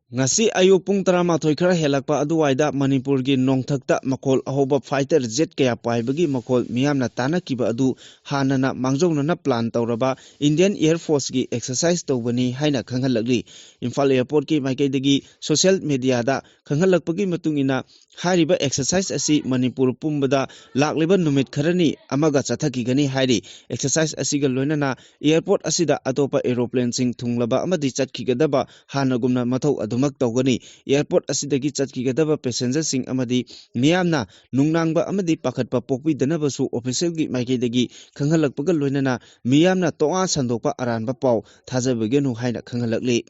ꯉꯁꯤ ꯑꯌꯨꯛ ꯄꯨꯡ ꯇꯔꯥꯃꯥꯊꯣꯏ ꯈꯔ ꯍꯦꯜꯂꯛꯄ ꯑꯗꯨꯋꯥꯏꯗ ꯃꯅꯤꯄꯨꯔꯒꯤ ꯅꯣꯡꯊꯛꯇ ꯃꯈꯣꯜ ꯑꯍꯧꯕ fighter jet ꯀꯌꯥ ꯄꯥꯏꯕꯒꯤ ꯃꯈꯣꯜ ꯃꯤꯌꯥꯝꯅ ꯇꯥꯟꯅꯈꯤꯕ ꯑꯗꯨ ꯍꯥꯟꯅꯅ ꯃꯥꯡꯖꯧꯅꯅ plan ꯇꯧꯔꯕ Indian Air Forceꯀꯤ exercise ꯇꯧꯕꯅꯤ ꯍꯥꯏꯅ ꯈꯪꯍꯜꯂꯛꯂꯤ꯫ ꯏꯝꯐꯥꯜ airportꯀꯤ ꯃꯥꯏꯀꯩꯗꯒꯤ social mediaꯗ ꯈꯪꯍꯜꯂꯛꯄꯒꯤ ꯃꯇꯨꯡ ꯏꯟꯅ, ꯍꯥꯏꯔꯤꯕ exercise ꯑꯁꯤ ꯃꯅꯤꯄꯨꯔ ꯄꯨꯝꯕꯗ ꯂꯥꯛꯂꯤꯕ ꯅꯨꯃꯤꯠ ꯈꯔꯅꯤ ꯑꯃꯒ ꯆꯠꯊꯈꯤꯒꯅꯤ ꯍꯥꯏꯔꯤ꯫ Exercise ꯑꯁꯤꯒ ꯂꯣꯏꯅꯅ airport ꯑꯁꯤꯗ ꯑꯇꯣꯞꯄ aeroplaneꯁꯤꯡ ꯊꯨꯡꯂꯕ ꯑꯃꯗꯤ ꯆꯠꯈꯤꯒꯗꯕ ꯍꯥꯟꯅꯒꯨꯝꯅ ꯃꯊꯧ ꯑꯗꯨꯃꯛ ꯇꯧꯒꯅꯤ꯫ Airport ꯑꯁꯤꯗꯒꯤ ꯆꯠꯈꯤꯒꯗꯕ passengerꯁꯤꯡ ꯑꯃꯗꯤ ꯃꯤꯌꯥꯝꯅ ꯅꯨꯡꯅꯥꯡꯕ ꯑꯃꯗꯤ ꯄꯥꯈꯠꯄ ꯄꯣꯛꯄꯤꯗꯅꯕꯁꯨ officialꯒꯤ ꯃꯥꯏꯀꯩꯗꯒꯤ ꯈꯪꯍꯜꯂꯛꯄꯒ ꯂꯣꯏꯅꯅ ꯃꯤꯌꯥꯝꯅ ꯇꯣꯉꯥꯟ ꯁꯟꯗꯣꯛꯄ ꯑꯔꯥꯟꯕ ꯄꯥꯎ ꯊꯥꯖꯕꯤꯒꯅꯨ ꯍꯥꯏꯅ ꯈꯪꯍꯜꯂꯛꯂꯤ꯫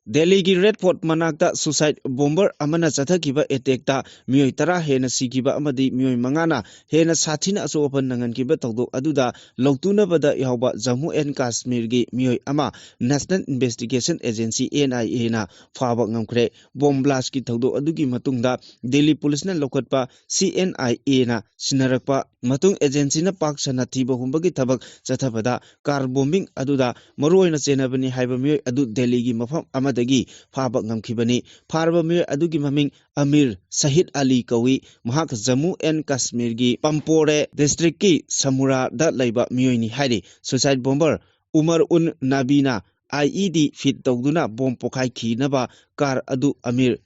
ꯗꯦꯜꯂꯤꯒꯤ Red Fort ꯃꯅꯥꯛꯇ suicide bomber ꯑꯃꯅ ꯆꯠꯊꯈꯤꯕ attackꯇ ꯃꯤꯑꯣꯏ ꯇꯔꯥ ꯍꯦꯟꯅ ꯁꯤꯈꯤꯕ ꯑꯃꯗꯤ ꯃꯤꯑꯣꯏ ꯃꯉꯥꯅ ꯍꯦꯟꯅ ꯁꯥꯊꯤꯅ ꯑꯁꯣꯛ ꯑꯄꯟ ꯅꯪꯍꯟꯈꯤꯕ ꯊꯧꯗꯣꯛ ꯑꯗꯨꯗ ꯂꯧꯇꯨꯅꯕꯗ ꯌꯥꯎꯕ ꯖꯝꯃꯨ and ꯀꯥꯁꯃꯤꯔꯒꯤ ꯃꯤꯑꯣꯏ ꯑꯃ National Investigation Agency, NIAꯅ ꯐꯥꯕ ꯉꯝꯈ꯭ꯔꯦ꯫ Bomb blastꯀꯤ ꯊꯧꯗꯣꯛ ꯑꯗꯨꯒꯤ ꯃꯇꯨꯡꯗ ꯗꯦꯜꯂꯤ ꯄꯨꯂꯤꯁꯅ ꯂꯧꯈꯠꯄ CNIAꯅ ꯁꯤꯟꯅꯔꯛꯄ ꯃꯇꯨꯡ agencyꯅ ꯄꯥꯛ ꯁꯟꯅ ꯊꯤꯕ ꯍꯨꯝꯕꯒꯤ ꯊꯕꯛ ꯆꯠꯊꯕꯗ car bombing ꯑꯗꯨꯗ ꯃꯔꯨꯑꯣꯏꯅ ꯆꯦꯟꯅꯕꯅꯤ ꯍꯥꯏꯕ ꯃꯤꯑꯣꯏ ꯑꯗꯨ ꯗꯦꯜꯂꯤꯒꯤ ꯃꯐꯝ ꯑꯃꯗꯒꯤ ꯐꯥꯕ ꯉꯝꯈꯤꯕꯅꯤ꯫ ꯐꯥꯔꯕ ꯃꯤꯑꯣꯏ ꯑꯗꯨꯒꯤ ꯃꯃꯤꯡ ꯑꯃꯤꯔ ꯁꯍꯤꯗ ꯑꯂꯤ ꯀꯧꯏ꯫ ꯃꯍꯥꯛ ꯖꯝꯃꯨ and ꯀꯥꯁꯃꯤꯔꯒꯤ ꯄꯝꯄꯣꯔꯦ districtꯀꯤ ꯁꯃꯨꯔꯥꯗ ꯂꯩꯕ ꯃꯤꯑꯣꯏꯅꯤ ꯍꯥꯏꯔꯤ꯫ Suicide bomber ꯎꯃꯔ ꯎꯟ ꯅꯕꯤꯅ IED feed ꯇꯧꯗꯨꯅ bomb ꯄꯣꯈꯥꯏꯈꯤꯅꯕ car ꯑꯗꯨ ꯑꯃꯤꯔ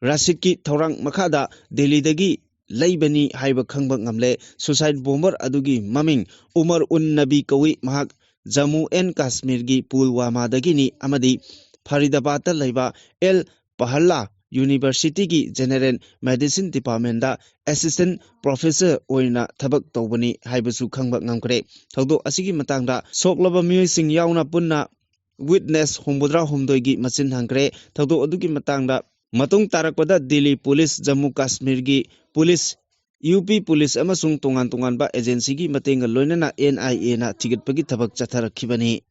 ꯔꯥꯁꯤꯗꯀꯤ ꯊꯧꯔꯥꯡ ꯃꯈꯥꯗ ꯗꯦꯜꯂꯤꯗꯒꯤ ꯂꯩꯕꯅꯤ ꯍꯥꯏꯕ ꯈꯪꯕ ꯉꯝꯂꯦ꯫ Suicide bomber ꯑꯗꯨꯒꯤ ꯃꯃꯤꯡ ꯎꯃꯔ ꯎꯟ ꯅꯕꯤ ꯀꯧꯏ꯫ ꯃꯍꯥꯛ ꯖꯝꯃꯨ and ꯀꯥꯁꯃꯤꯔꯒꯤ ꯄꯨꯜꯋꯥꯃꯥꯗꯒꯤꯅꯤ ꯑꯃꯗꯤ ꯐꯔꯤꯗꯥꯕꯥꯗꯇ ꯂꯩꯕ ꯑꯦꯜ ꯄꯍꯜꯂꯥ Universityꯒꯤ General Medicine Departmentꯇ Assistant Professor ꯑꯣꯏꯅ ꯊꯕꯛ ꯇꯧꯕꯅꯤ ꯍꯥꯏꯕꯁꯨ ꯈꯪꯕ ꯉꯝꯈ꯭ꯔꯦ꯫ ꯊꯧꯗꯣꯛ ꯑꯁꯤꯒꯤ ꯃꯇꯥꯡꯗ ꯁꯣꯛꯂꯕ ꯃꯤꯑꯣꯏꯁꯤꯡ ꯌꯥꯎꯅ ꯄꯨꯟꯅ witness ꯍꯨꯝꯐꯨꯇꯔꯥ ꯍꯨꯝꯗꯣꯏꯒꯤ ꯃꯆꯤꯟ ꯍꯪꯈ꯭ꯔꯦ꯫ ꯊꯧꯗꯣꯛ ꯑꯗꯨꯒꯤ ꯃꯇꯥꯡꯗ ꯃꯇꯨꯡ ꯇꯥꯔꯛꯄꯗ ꯗꯦꯜꯂꯤ ꯄꯨꯂꯤꯁ, ꯖꯝꯃꯨ ꯀꯥꯁꯃꯤꯔꯒꯤ ꯄꯨꯂꯤꯁ, UP ꯄꯨꯂꯤꯁ ꯑꯃꯁꯨꯡ ꯇꯣꯉꯥꯟ ꯇꯣꯉꯥꯟꯕ agencyꯒꯤ ꯃꯇꯦꯡꯒ ꯂꯣꯏꯅꯅ NIAꯅ ꯊꯤꯒꯠꯄꯒꯤ ꯊꯕꯛ ꯆꯠꯊꯔꯛꯈꯤꯕꯅꯤ꯫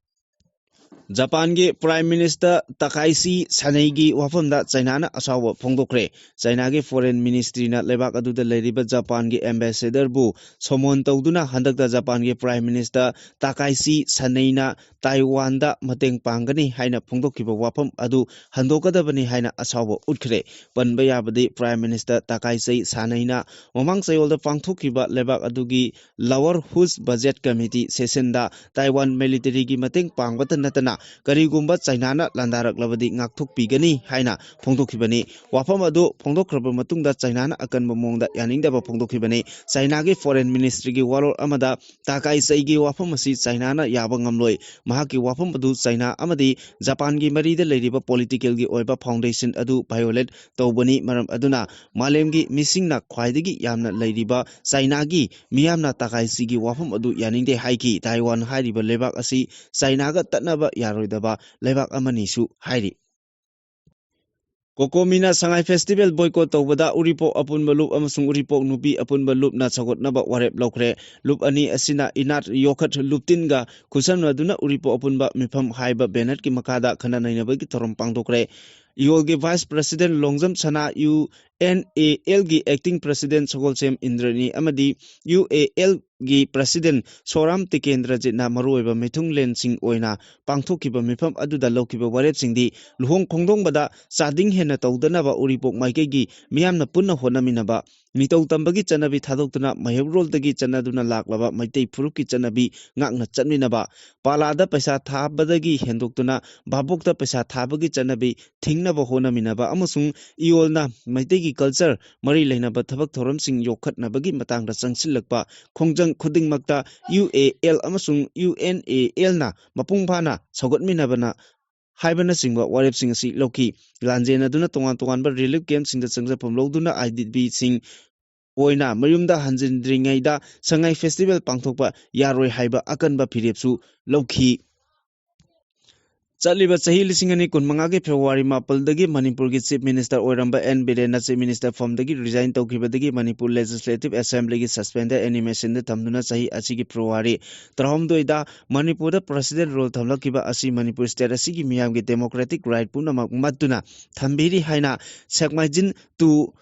ꯖꯄꯥꯟꯒꯤ Prime Minister ꯇꯥꯀꯥꯏꯁꯤ ꯁꯥꯅꯩꯒꯤ ꯋꯥꯐꯝꯗ ꯆꯥꯏꯅꯥꯅ ꯑꯁꯥꯎꯕ ꯐꯣꯡꯗꯣꯛꯈ꯭ꯔꯦ꯫ ꯆꯥꯏꯅꯥꯒꯤ Foreign Ministryꯅ ꯂꯩꯕꯥꯛ ꯑꯗꯨꯗ ꯂꯩꯔꯤꯕ ꯖꯄꯥꯟꯒꯤ Ambassadorꯕꯨ ꯁꯣꯃꯣꯟ ꯇꯧꯗꯨꯅ ꯍꯟꯗꯛꯇ ꯖꯄꯥꯟꯒꯤ Prime Minister ꯇꯥꯀꯥꯏꯁꯤ ꯁꯥꯅꯩꯅ ꯇꯥꯏꯋꯥꯟꯗ ꯃꯇꯦꯡ ꯄꯥꯡꯒꯅꯤ ꯍꯥꯏꯅ ꯐꯣꯡꯗꯣꯛꯈꯤꯕ ꯋꯥꯐꯝ ꯑꯗꯨ ꯍꯟꯗꯣꯛꯀꯗꯕꯅꯤ ꯍꯥꯏꯅ ꯑꯁꯥꯎꯕ ꯎꯠꯈ꯭ꯔꯦ꯫ ꯄꯟꯕ ꯌꯥꯕꯗꯤ Prime Minister ꯇꯥꯀꯥꯏꯁꯤ ꯁꯥꯅꯩꯅ ꯃꯃꯥꯡ ꯆꯌꯣꯜꯗ ꯄꯥꯡꯊꯣꯛꯈꯤꯕ ꯂꯩꯕꯥꯛ ꯑꯗꯨꯒꯤ Lower House Budget Committee sessionꯗ ꯇꯥꯏꯋꯥꯟ militaryꯒꯤ ꯃꯇꯦꯡ ꯄꯥꯡꯕꯇ ꯅꯠꯇꯅ ꯀꯔꯤꯒꯨꯝꯕ ꯆꯥꯏꯅꯥꯅ ꯂꯥꯟꯗꯥꯔꯛꯂꯕꯗꯤ ꯉꯥꯛꯊꯣꯛꯄꯤꯒꯅꯤ ꯍꯥꯏꯅ ꯐꯣꯡꯗꯣꯛꯈꯤꯕꯅꯤ꯫ ꯋꯥꯐꯝ ꯑꯗꯨ ꯐꯣꯡꯗꯣꯛꯈ꯭ꯔꯕ ꯃꯇꯨꯡꯗ ꯆꯥꯏꯅꯥꯅ ꯑꯀꯟꯕ ꯃꯑꯣꯡꯗ ꯌꯥꯅꯤꯡꯗꯕ ꯐꯣꯡꯗꯣꯛꯈꯤꯕꯅꯤ꯫ ꯆꯥꯏꯅꯥꯒꯤ Foreign Ministryꯒꯤ ꯋꯥꯔꯣꯜ ꯑꯃꯗ ꯇꯥꯀꯥꯏꯁꯤꯒꯤ ꯋꯥꯐꯝ ꯑꯁꯤ ꯆꯥꯏꯅꯥꯅ ꯌꯥꯕ ꯉꯝꯂꯣꯏ꯫ ꯃꯍꯥꯛꯀꯤ ꯋꯥꯐꯝ ꯑꯗꯨ ꯆꯥꯏꯅꯥ ꯑꯃꯗꯤ ꯖꯄꯥꯟꯒꯤ ꯃꯔꯤꯗ ꯂꯩꯔꯤꯕ politicalꯒꯤ ꯑꯣꯏꯕ foundationꯑꯗꯨ violate ꯇꯧꯕꯅꯤ꯫ ꯃꯔꯝ ꯑꯗꯨꯅ ꯃꯥꯂꯦꯝꯒꯤ ꯃꯤꯁꯤꯡꯅ ꯈ꯭ꯋꯥꯏꯗꯒꯤ ꯌꯥꯝꯅ ꯂꯩꯔꯤꯕ ꯆꯥꯏꯅꯥꯒꯤ ꯃꯤꯌꯥꯝꯅ ꯇꯥꯀꯥꯏꯁꯤꯒꯤ ꯋꯥꯐꯝ ꯑꯗꯨ ꯌꯥꯅꯤꯡꯗꯦ ꯍꯥꯏꯈꯤ꯫ ꯇꯥꯏꯋꯥꯟ ꯍꯥꯏꯔꯤꯕ ꯂꯩꯕꯥꯛ ꯑꯁꯤ ꯆꯥꯏꯅꯥꯒ ꯇꯠꯅꯕ ꯌꯥꯔꯣꯏꯗꯕ ꯂꯩꯕꯥꯛ ꯑꯃꯅꯤꯁꯨ ꯍꯥꯏꯔꯤ꯫ ꯀꯣꯀꯣꯃꯤꯅ ꯁꯉꯥꯏ Festival boycott ꯇꯧꯕꯗ ꯎꯔꯤꯄꯣꯛ ꯑꯄꯨꯟꯕ ꯂꯨꯞ ꯑꯃꯁꯨꯡ ꯎꯔꯤꯄꯣꯛ ꯅꯨꯄꯤ ꯑꯄꯨꯟꯕ ꯂꯨꯞꯅ ꯁꯧꯒꯠꯅꯕ ꯋꯥꯔꯦꯞ ꯂꯧꯈ꯭ꯔꯦ꯫ ꯂꯨꯞ ꯑꯅꯤ ꯑꯁꯤꯅ ꯏꯅꯥꯠ ꯌꯣꯛꯈꯠ ꯂꯨꯞꯇꯤꯟꯒ ꯈꯨꯠꯁꯝꯅꯗꯨꯅ ꯎꯔꯤꯄꯣꯛ ꯑꯄꯨꯟꯕ ꯃꯤꯐꯝ ꯍꯥꯏꯕ bannerꯒꯤ ꯃꯈꯥꯗ ꯈꯟꯅ ꯅꯩꯅꯕꯒꯤ ꯊꯧꯔꯝ ꯄꯥꯡꯊꯣꯛꯈ꯭ꯔꯦ꯫ ꯏꯌꯣꯜꯒꯤ Vice President ꯂꯣꯡꯖꯝ ꯁꯅꯥ, UNALꯒꯤ Acting President ꯁꯒꯣꯜꯁꯦꯝ ꯏꯟꯗ꯭ꯔꯅꯤ ꯑꯃꯗꯤ UALꯒꯤ President ꯁꯣꯔꯥꯝ ꯇꯤꯀꯦꯟꯗ꯭ꯔꯖꯤꯠꯅ ꯃꯔꯨꯑꯣꯏꯕ ꯃꯤꯊꯨꯡꯂꯦꯟꯁꯤꯡ ꯑꯣꯏꯅ ꯄꯥꯡꯊꯣꯛꯈꯤꯕ ꯃꯤꯐꯝ ꯑꯗꯨꯗ ꯂꯧꯈꯤꯕ ꯋꯥꯔꯦꯞꯁꯤꯡꯗꯤ ꯂꯨꯍꯣꯡ ꯈꯣꯡꯗꯣꯡꯕꯗ ꯆꯥꯗꯤꯡ ꯍꯦꯟꯅ ꯇꯧꯗꯅꯕ ꯎꯔꯤꯄꯣꯛ ꯃꯥꯏꯀꯩꯒꯤ ꯃꯤꯌꯥꯝꯅ ꯄꯨꯟꯅ ꯍꯣꯠꯅꯃꯤꯟꯅꯕ, ꯅꯤꯡꯊꯧ ꯇꯝꯕꯒꯤ ꯆꯠꯅꯕꯤ ꯊꯥꯗꯣꯛꯇꯨꯅ ꯃꯩꯍꯧꯔꯣꯜꯗꯒꯤ ꯆꯠꯅꯗꯨꯅ ꯂꯥꯛꯂꯕ ꯃꯩꯇꯩ ꯐꯨꯔꯨꯞꯀꯤ ꯆꯠꯅꯕꯤ ꯉꯥꯛꯅ ꯆꯠꯃꯤꯟꯅꯕ, ꯄꯥꯂꯥꯗ ꯄꯩꯁꯥ ꯊꯥꯕꯗꯒꯤ ꯍꯦꯟꯗꯣꯛꯇꯨꯅ ꯚꯥꯕꯣꯛꯇ ꯄꯩꯁꯥ ꯊꯥꯕꯒꯤ ꯆꯠꯅꯕꯤ ꯊꯤꯡꯅꯕ ꯍꯣꯠꯅꯃꯤꯟꯅꯕ ꯑꯃꯁꯨꯡ ꯏꯌꯣꯜꯅ ꯃꯩꯇꯩꯒꯤ culture ꯃꯔꯤ ꯂꯩꯅꯕ ꯊꯕꯛ ꯊꯧꯔꯝꯁꯤꯡ ꯌꯣꯛꯈꯠꯅꯕꯒꯤ ꯃꯇꯥꯡꯗ ꯆꯪꯁꯤꯜꯂꯛꯄ ꯈꯣꯡꯖꯪ ꯈꯨꯗꯤꯡꯃꯛꯇ UAL ꯑꯃꯁꯨꯡ UNALꯅ ꯃꯄꯨꯡ ꯐꯥꯅ ꯁꯧꯒꯠꯃꯤꯟꯅꯕꯅ ꯍꯥꯏꯕꯅꯆꯤꯡꯕ ꯋꯥꯔꯦꯞꯁꯤꯡ ꯑꯁꯤ ꯂꯧꯈꯤ꯫ ꯂꯥꯟꯖꯦꯟꯅꯗꯨꯅ ꯇꯣꯉꯥꯟ ꯇꯣꯉꯥꯟꯕ relief campꯁꯤꯡꯗ ꯆꯪꯖꯐꯝ ꯂꯧꯗꯨꯅ IDPꯁꯤꯡ ꯑꯣꯏꯅ ꯃꯌꯨꯝꯗ ꯍꯟꯖꯤꯟꯗ꯭ꯔꯤꯉꯩꯗ ꯁꯉꯥꯏ Festival ꯄꯥꯡꯊꯣꯛꯄ ꯌꯥꯔꯣꯏ ꯍꯥꯏꯕ ꯑꯀꯟꯕ ꯐꯤꯔꯦꯞꯁꯨ ꯂꯧꯈꯤ꯫ ꯆꯠꯂꯤꯕ ꯆꯍꯤ ꯂꯤꯁꯤꯡ ꯑꯅꯤ ꯀꯨꯟꯃꯉꯥꯒꯤ ꯐꯦꯕ꯭ꯔꯨꯋꯥꯔꯤ ꯃꯥꯄꯜꯗꯒꯤ ꯃꯅꯤꯄꯨꯔꯒꯤ Chief Minister ꯑꯣꯏꯔꯝꯕ ꯑꯦꯟ ꯕꯤꯔꯦꯟꯅ Chief Minister ꯐꯝꯗꯒꯤ resign ꯇꯧꯈꯤꯕꯗꯒꯤ ꯃꯅꯤꯄꯨꯔ Legislative Assemblyꯒꯤ suspendꯗ animationꯗ ꯊꯝꯗꯨꯅ ꯆꯍꯤ ꯑꯁꯤꯒꯤ ꯐꯦꯕ꯭ꯔꯨꯋꯥꯔꯤ ꯇꯔꯥꯍꯨꯝꯗꯣꯏꯗ ꯃꯅꯤꯄꯨꯔꯗ President Rule ꯊꯝꯂꯛꯈꯤꯕ ꯑꯁꯤ ꯃꯅꯤꯄꯨꯔ state ꯑꯁꯤꯒꯤ ꯃꯤꯌꯥꯝꯒꯤ democratic right ꯄꯨꯝꯅꯃꯛ ꯃꯠꯇꯨꯅ ꯊꯝꯕꯤꯔꯤ ꯍꯥꯏꯅ ꯁꯦꯛꯃꯥꯏꯖꯤꯟ ꯇꯨ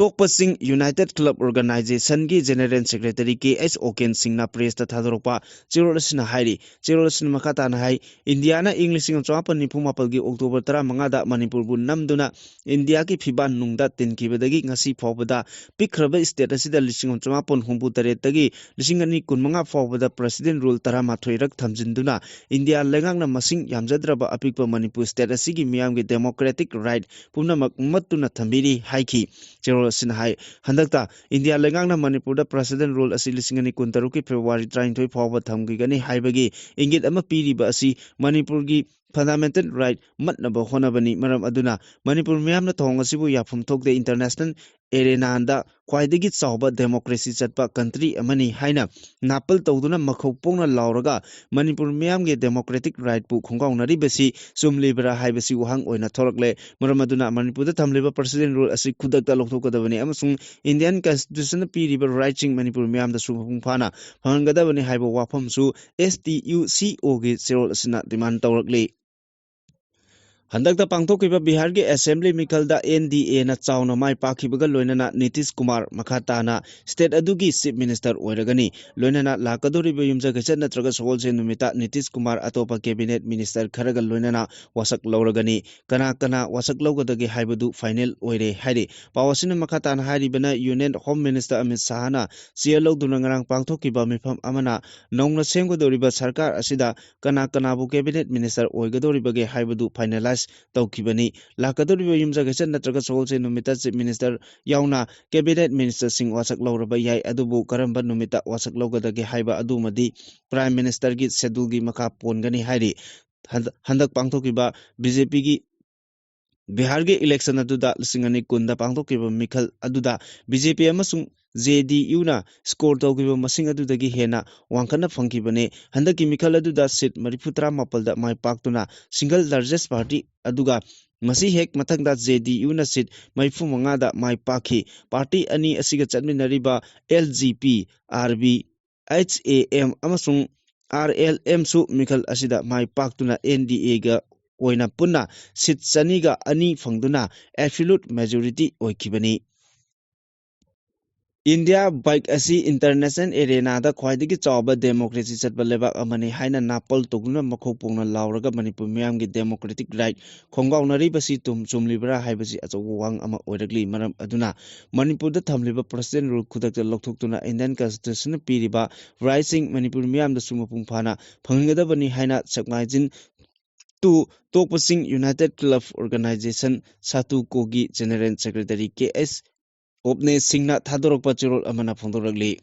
ꯇꯣꯛꯄ ꯆꯤꯡ United Club Organizationꯒꯤ General Secretary ꯀꯦ ꯑꯩꯆ ꯑꯣꯀꯦꯟ ꯁꯤꯡꯅ pressꯇ ꯊꯥꯗꯣꯔꯛꯄ ꯆꯦꯔꯣꯜ ꯑꯁꯤꯅ ꯍꯥꯏꯔꯤ꯫ ꯆꯦꯔꯣꯜ ꯑꯁꯤꯅ ꯃꯈꯥ ꯇꯥꯅ ꯍꯥꯏ, ꯏꯟꯗꯤꯌꯥꯅ ꯏꯪ ꯂꯤꯁꯤꯡ ꯑꯃ ꯆꯃꯥꯄꯟ ꯅꯤꯐꯨ ꯃꯥꯄꯜꯒꯤ October ꯇꯔꯥꯃꯉꯥꯗ ꯃꯅꯤꯄꯨꯔꯕꯨ ꯅꯝꯗꯨꯅ ꯏꯟꯗꯤꯌꯥꯒꯤ ꯐꯤꯕꯥꯟ ꯅꯨꯡꯗ ꯇꯤꯟꯈꯤꯕꯗꯒꯤ ꯉꯁꯤ ꯐꯥꯎꯕꯗ ꯄꯤꯛꯈ꯭ꯔꯕ state ꯑꯁꯤꯗ ꯂꯤꯁꯤꯡ ꯑꯃ ꯆꯃꯥꯄꯟ ꯍꯨꯝꯐꯨ ꯇꯔꯦꯠꯇꯒꯤ ꯂꯤꯁꯤꯡ ꯑꯅꯤ ꯀꯨꯟꯃꯉꯥ ꯐꯥꯎꯕꯗ President Rule ꯇꯔꯥꯃꯥꯊꯣꯏꯔꯛ ꯊꯝꯖꯤꯟꯗꯨꯅ ꯏꯟꯗꯤꯌꯥ ꯂꯩꯉꯥꯛꯅ ꯃꯁꯤꯡ ꯌꯥꯝꯖꯗ꯭ꯔꯕ ꯑꯄꯤꯛꯄ ꯃꯅꯤꯄꯨꯔ state ꯑꯁꯤꯒꯤ ꯃꯤꯌꯥꯝꯒꯤ democratic right ꯄꯨꯝꯅꯃꯛ ꯃꯠꯇꯨꯅ ꯊꯝꯕꯤꯔꯤ ꯍꯥꯏꯈꯤ꯫ ꯆꯦꯔꯣꯜ ꯑꯁꯤꯅ ꯍꯥꯏ, ꯍꯟꯗꯛꯇ ꯏꯟꯗꯤꯌꯥ ꯂꯩꯉꯥꯛꯅ ꯃꯅꯤꯄꯨꯔꯗ President Rule ꯑꯁꯤ ꯂꯤꯁꯤꯡ ꯑꯅꯤ ꯀꯨꯟꯇꯔꯨꯛꯀꯤ ꯐꯦꯕ꯭ꯔꯨꯋꯥꯔꯤ ꯇꯔꯥꯅꯤꯊꯣꯏ ꯐꯥꯎꯕ ꯊꯝꯈꯤꯒꯅꯤ ꯍꯥꯏꯕꯒꯤ ꯏꯪꯒꯤꯠ ꯑꯃ ꯄꯤꯔꯤꯕ ꯑꯁꯤ ꯃꯅꯤꯄꯨꯔꯒꯤ fundamental right ꯃꯠꯅꯕ ꯍꯣꯠꯅꯕꯅꯤ꯫ ꯃꯔꯝ ꯑꯗꯨꯅ ꯃꯅꯤꯄꯨꯔ ꯃꯤꯌꯥꯝꯅ ꯊꯧꯑꯣꯡ ꯑꯁꯤꯕꯨ ꯌꯥꯐꯝ ꯊꯣꯛꯇꯦ꯫ International arenaꯗ ꯈ꯭ꯋꯥꯏꯗꯒꯤ ꯆꯥꯎꯕ democracy ꯆꯠꯄ country ꯑꯃꯅꯤ ꯍꯥꯏꯅ ꯅꯥꯄꯜ ꯇꯧꯗꯨꯅ ꯃꯈꯧ ꯄꯣꯡꯅ ꯂꯥꯎꯔꯒ ꯃꯅꯤꯄꯨꯔ ꯃꯤꯌꯥꯝꯒꯤ democratic rightꯄꯨ ꯈꯣꯡꯒꯥꯎꯅꯔꯤꯕꯁꯤ ꯆꯨꯝꯂꯤꯕ꯭ꯔꯥ ꯍꯥꯏꯕꯁꯤ ꯋꯥꯍꯪ ꯑꯣꯏꯅ ꯊꯣꯔꯛꯂꯦ꯫ ꯃꯔꯝ ꯑꯗꯨꯅ ꯃꯅꯤꯄꯨꯔꯗ ꯊꯝꯂꯤꯕ President Rule ꯑꯁꯤ ꯈꯨꯗꯛꯇ ꯂꯧꯊꯣꯛꯀꯗꯕꯅꯤ ꯑꯃꯁꯨꯡ Indian Constitutionꯅ ꯄꯤꯔꯤꯕ rightꯁꯤꯡ ꯃꯅꯤꯄꯨꯔ ꯃꯤꯌꯥꯝꯗꯁꯨ ꯃꯄꯨꯡ ꯐꯥꯅ ꯐꯪꯍꯟꯒꯗꯕꯅꯤ ꯍꯥꯏꯕ ꯋꯥꯐꯝꯁꯨ S T U C Oꯒꯤ ꯆꯦꯔꯣꯜ ꯑꯁꯤꯅ demand ꯇꯧꯔꯛꯂꯤ꯫ ꯍꯟꯗꯛꯇ ꯄꯥꯡꯊꯣꯛꯈꯤꯕ ꯕꯤꯍꯥꯔꯒꯤ Assembly ꯃꯤꯈꯜꯗ N D Aꯅ ꯆꯥꯎꯅ ꯃꯥꯏ ꯄꯥꯛꯈꯤꯕꯒ ꯂꯣꯏꯅꯅ ꯅꯤꯇꯤꯁ ꯀꯨꯃꯥꯔ ꯃꯈꯥ ꯇꯥꯅ state ꯑꯗꯨꯒꯤ Chief Minister ꯑꯣꯏꯔꯒꯅꯤ꯫ ꯂꯣꯏꯅꯅ ꯂꯥꯛꯀꯗꯧꯔꯤꯕ ꯌꯨꯝꯖꯀꯩꯁ ꯅꯠꯇ꯭ꯔꯒ ꯁꯒꯣꯜꯁꯦꯟ ꯅꯨꯃꯤꯠꯇ ꯅꯤꯇꯤꯁ ꯀꯨꯃꯥꯔ ꯑꯇꯣꯞꯄ cabinet minister ꯈꯔꯒ ꯂꯣꯏꯅꯅ ꯋꯥꯁꯛ ꯂꯧꯔꯒꯅꯤ꯫ ꯀꯅꯥ ꯀꯅꯥ ꯋꯥꯁꯛ ꯂꯧꯒꯗꯒꯦ ꯍꯥꯏꯕꯗꯨ final ꯑꯣꯏꯔꯦ ꯍꯥꯏꯔꯤ꯫ ꯄꯥꯎ ꯑꯁꯤꯅ ꯃꯈꯥ ꯇꯥꯅ ꯍꯥꯏꯔꯤꯕꯅ Union Home Minister Amit ꯁꯥꯍꯅ chair ꯂꯧꯗꯨꯅ ꯉꯔꯥꯡ ꯄꯥꯡꯊꯣꯛꯈꯤꯕ ꯃꯤꯐꯝ ꯑꯃꯅ ꯅꯧꯅ ꯁꯦꯝꯒꯗꯧꯔꯤꯕ ꯁꯔꯀꯥꯔ ꯑꯁꯤꯗ ꯀꯅꯥ ꯀꯅꯥꯕꯨ cabinet minister ꯑꯣꯏꯒꯗꯧꯔꯤꯕꯒꯦ ꯍꯥꯏꯕꯗꯨ finalize ꯇꯧꯈꯤꯕꯅꯤ꯫ ꯂꯥꯛꯀꯗꯧꯔꯤꯕ ꯌꯨꯝꯖꯀꯩꯁ ꯅꯠꯇ꯭ꯔꯒ ꯁꯒꯣꯜꯁꯦꯟ ꯅꯨꯃꯤꯠꯇ Chief Minister ꯌꯥꯎꯅ cabinet ministerꯁꯤꯡ ꯋꯥꯁꯛ ꯂꯧꯔꯕ ꯌꯥꯏ, ꯑꯗꯨꯕꯨ ꯀꯔꯝꯕ ꯅꯨꯃꯤꯠꯇ ꯋꯥꯁꯛ ꯂꯧꯒꯗꯒꯦ ꯍꯥꯏꯕ ꯑꯗꯨꯃꯗꯤ Prime Ministerꯒꯤ scheduleꯒꯤ ꯃꯈꯥ ꯄꯣꯟꯒꯅꯤ ꯍꯥꯏꯔꯤ꯫ ꯍꯟꯗ-, ꯍꯟꯗꯛ ꯄꯥꯡꯊꯣꯛꯈꯤꯕ BJPꯒꯤ ꯕꯤꯍꯥꯔꯒꯤ election ꯑꯗꯨꯗ ꯂꯤꯁꯤꯡ ꯑꯅꯤ ꯀꯨꯟꯗ ꯄꯥꯡꯊꯣꯛꯈꯤꯕ ꯃꯤꯈꯜ ꯑꯗꯨꯗ BJP ꯑꯃꯁꯨꯡ JDUꯅ score ꯇꯧꯈꯤꯕ ꯃꯁꯤꯡ ꯑꯗꯨꯗꯒꯤ ꯍꯦꯟꯅ ꯋꯥꯡꯈꯠꯅ ꯐꯪꯈꯤꯕꯅꯤ꯫ ꯍꯟꯗꯛꯀꯤ ꯃꯤꯈꯜ ꯑꯗꯨꯗ seat ꯃꯔꯤꯐꯨ ꯇꯔꯥꯃꯥꯄꯜꯗ ꯃꯥꯏ ꯄꯥꯛꯇꯨꯅ single largest party, ꯑꯗꯨꯒ ꯃꯁꯤ ꯍꯦꯛ ꯃꯊꯪꯗ JDUꯅ seat ꯃꯔꯤꯐꯨ ꯃꯉꯥꯗ ꯃꯥꯏ ꯄꯥꯛꯈꯤ꯫ Party ꯑꯅꯤ ꯑꯁꯤꯒ ꯆꯠꯃꯤꯟꯅꯔꯤꯕ LGP, RB, HAM ꯑꯃꯁꯨꯡ RLMꯁꯨ ꯃꯤꯈꯜ ꯑꯁꯤꯗ ꯃꯥꯏ ꯄꯥꯛꯇꯨꯅ NDAꯒ ꯑꯣꯏꯅ ꯄꯨꯟꯅ seat ꯆꯅꯤꯒ ꯑꯅꯤ ꯐꯪꯗꯨꯅ absolute majority ꯑꯣꯏꯈꯤꯕꯅꯤ꯫ India ꯕꯥꯏꯛ ꯑꯁꯤ international arenaꯗ ꯈ꯭ꯋꯥꯏꯗꯒꯤ ꯆꯥꯎꯕ democracy ꯆꯠꯄ ꯂꯩꯕꯥꯛ ꯑꯃꯅꯤ ꯍꯥꯏꯅ ꯅꯥꯄꯜ ꯇꯧꯗꯨꯅ ꯃꯈꯣꯛ ꯄꯣꯛꯅ ꯂꯥꯎꯔꯒ ꯃꯅꯤꯄꯨꯔ ꯃꯤꯌꯥꯝꯒꯤ democratic right ꯈꯣꯡꯒꯥꯎꯅꯔꯤꯕꯁꯤ ꯇꯨꯝ ꯆꯨꯝꯂꯤꯕ꯭ꯔꯥ ꯍꯥꯏꯕꯁꯤ ꯑꯆꯧꯕ ꯋꯥꯍꯪ ꯑꯃ ꯑꯣꯏꯔꯛꯂꯤ꯫ ꯃꯔꯝ ꯑꯗꯨꯅ ꯃꯅꯤꯄꯨꯔꯗ ꯊꯝꯂꯤꯕ president rule ꯈꯨꯗꯛꯇ ꯂꯧꯊꯣꯛꯇꯨꯅ Indian Constitutionꯅ ꯄꯤꯔꯤꯕ rightꯁꯤꯡ ꯃꯅꯤꯄꯨꯔ ꯃꯤꯌꯥꯝꯗꯁꯨ ꯃꯄꯨꯡ ꯐꯥꯅ ꯐꯪꯍꯟꯒꯗꯕꯅꯤ ꯍꯥꯏꯅ ꯁꯛꯅꯥꯏꯖꯤꯟ ꯇꯨ ꯇꯣꯛꯄꯁꯤꯡ United Club Organization ꯁꯥꯇꯨꯀꯣꯒꯤ General Secretary ꯀꯦ ꯑꯦꯁ ꯑꯣꯞꯅꯦ ꯁꯤꯡꯅ ꯊꯥꯗꯣꯔꯛꯄ ꯆꯦꯔꯣꯜ ꯑꯃꯅ ꯐꯣꯡꯗꯣꯔꯛꯂꯤ꯫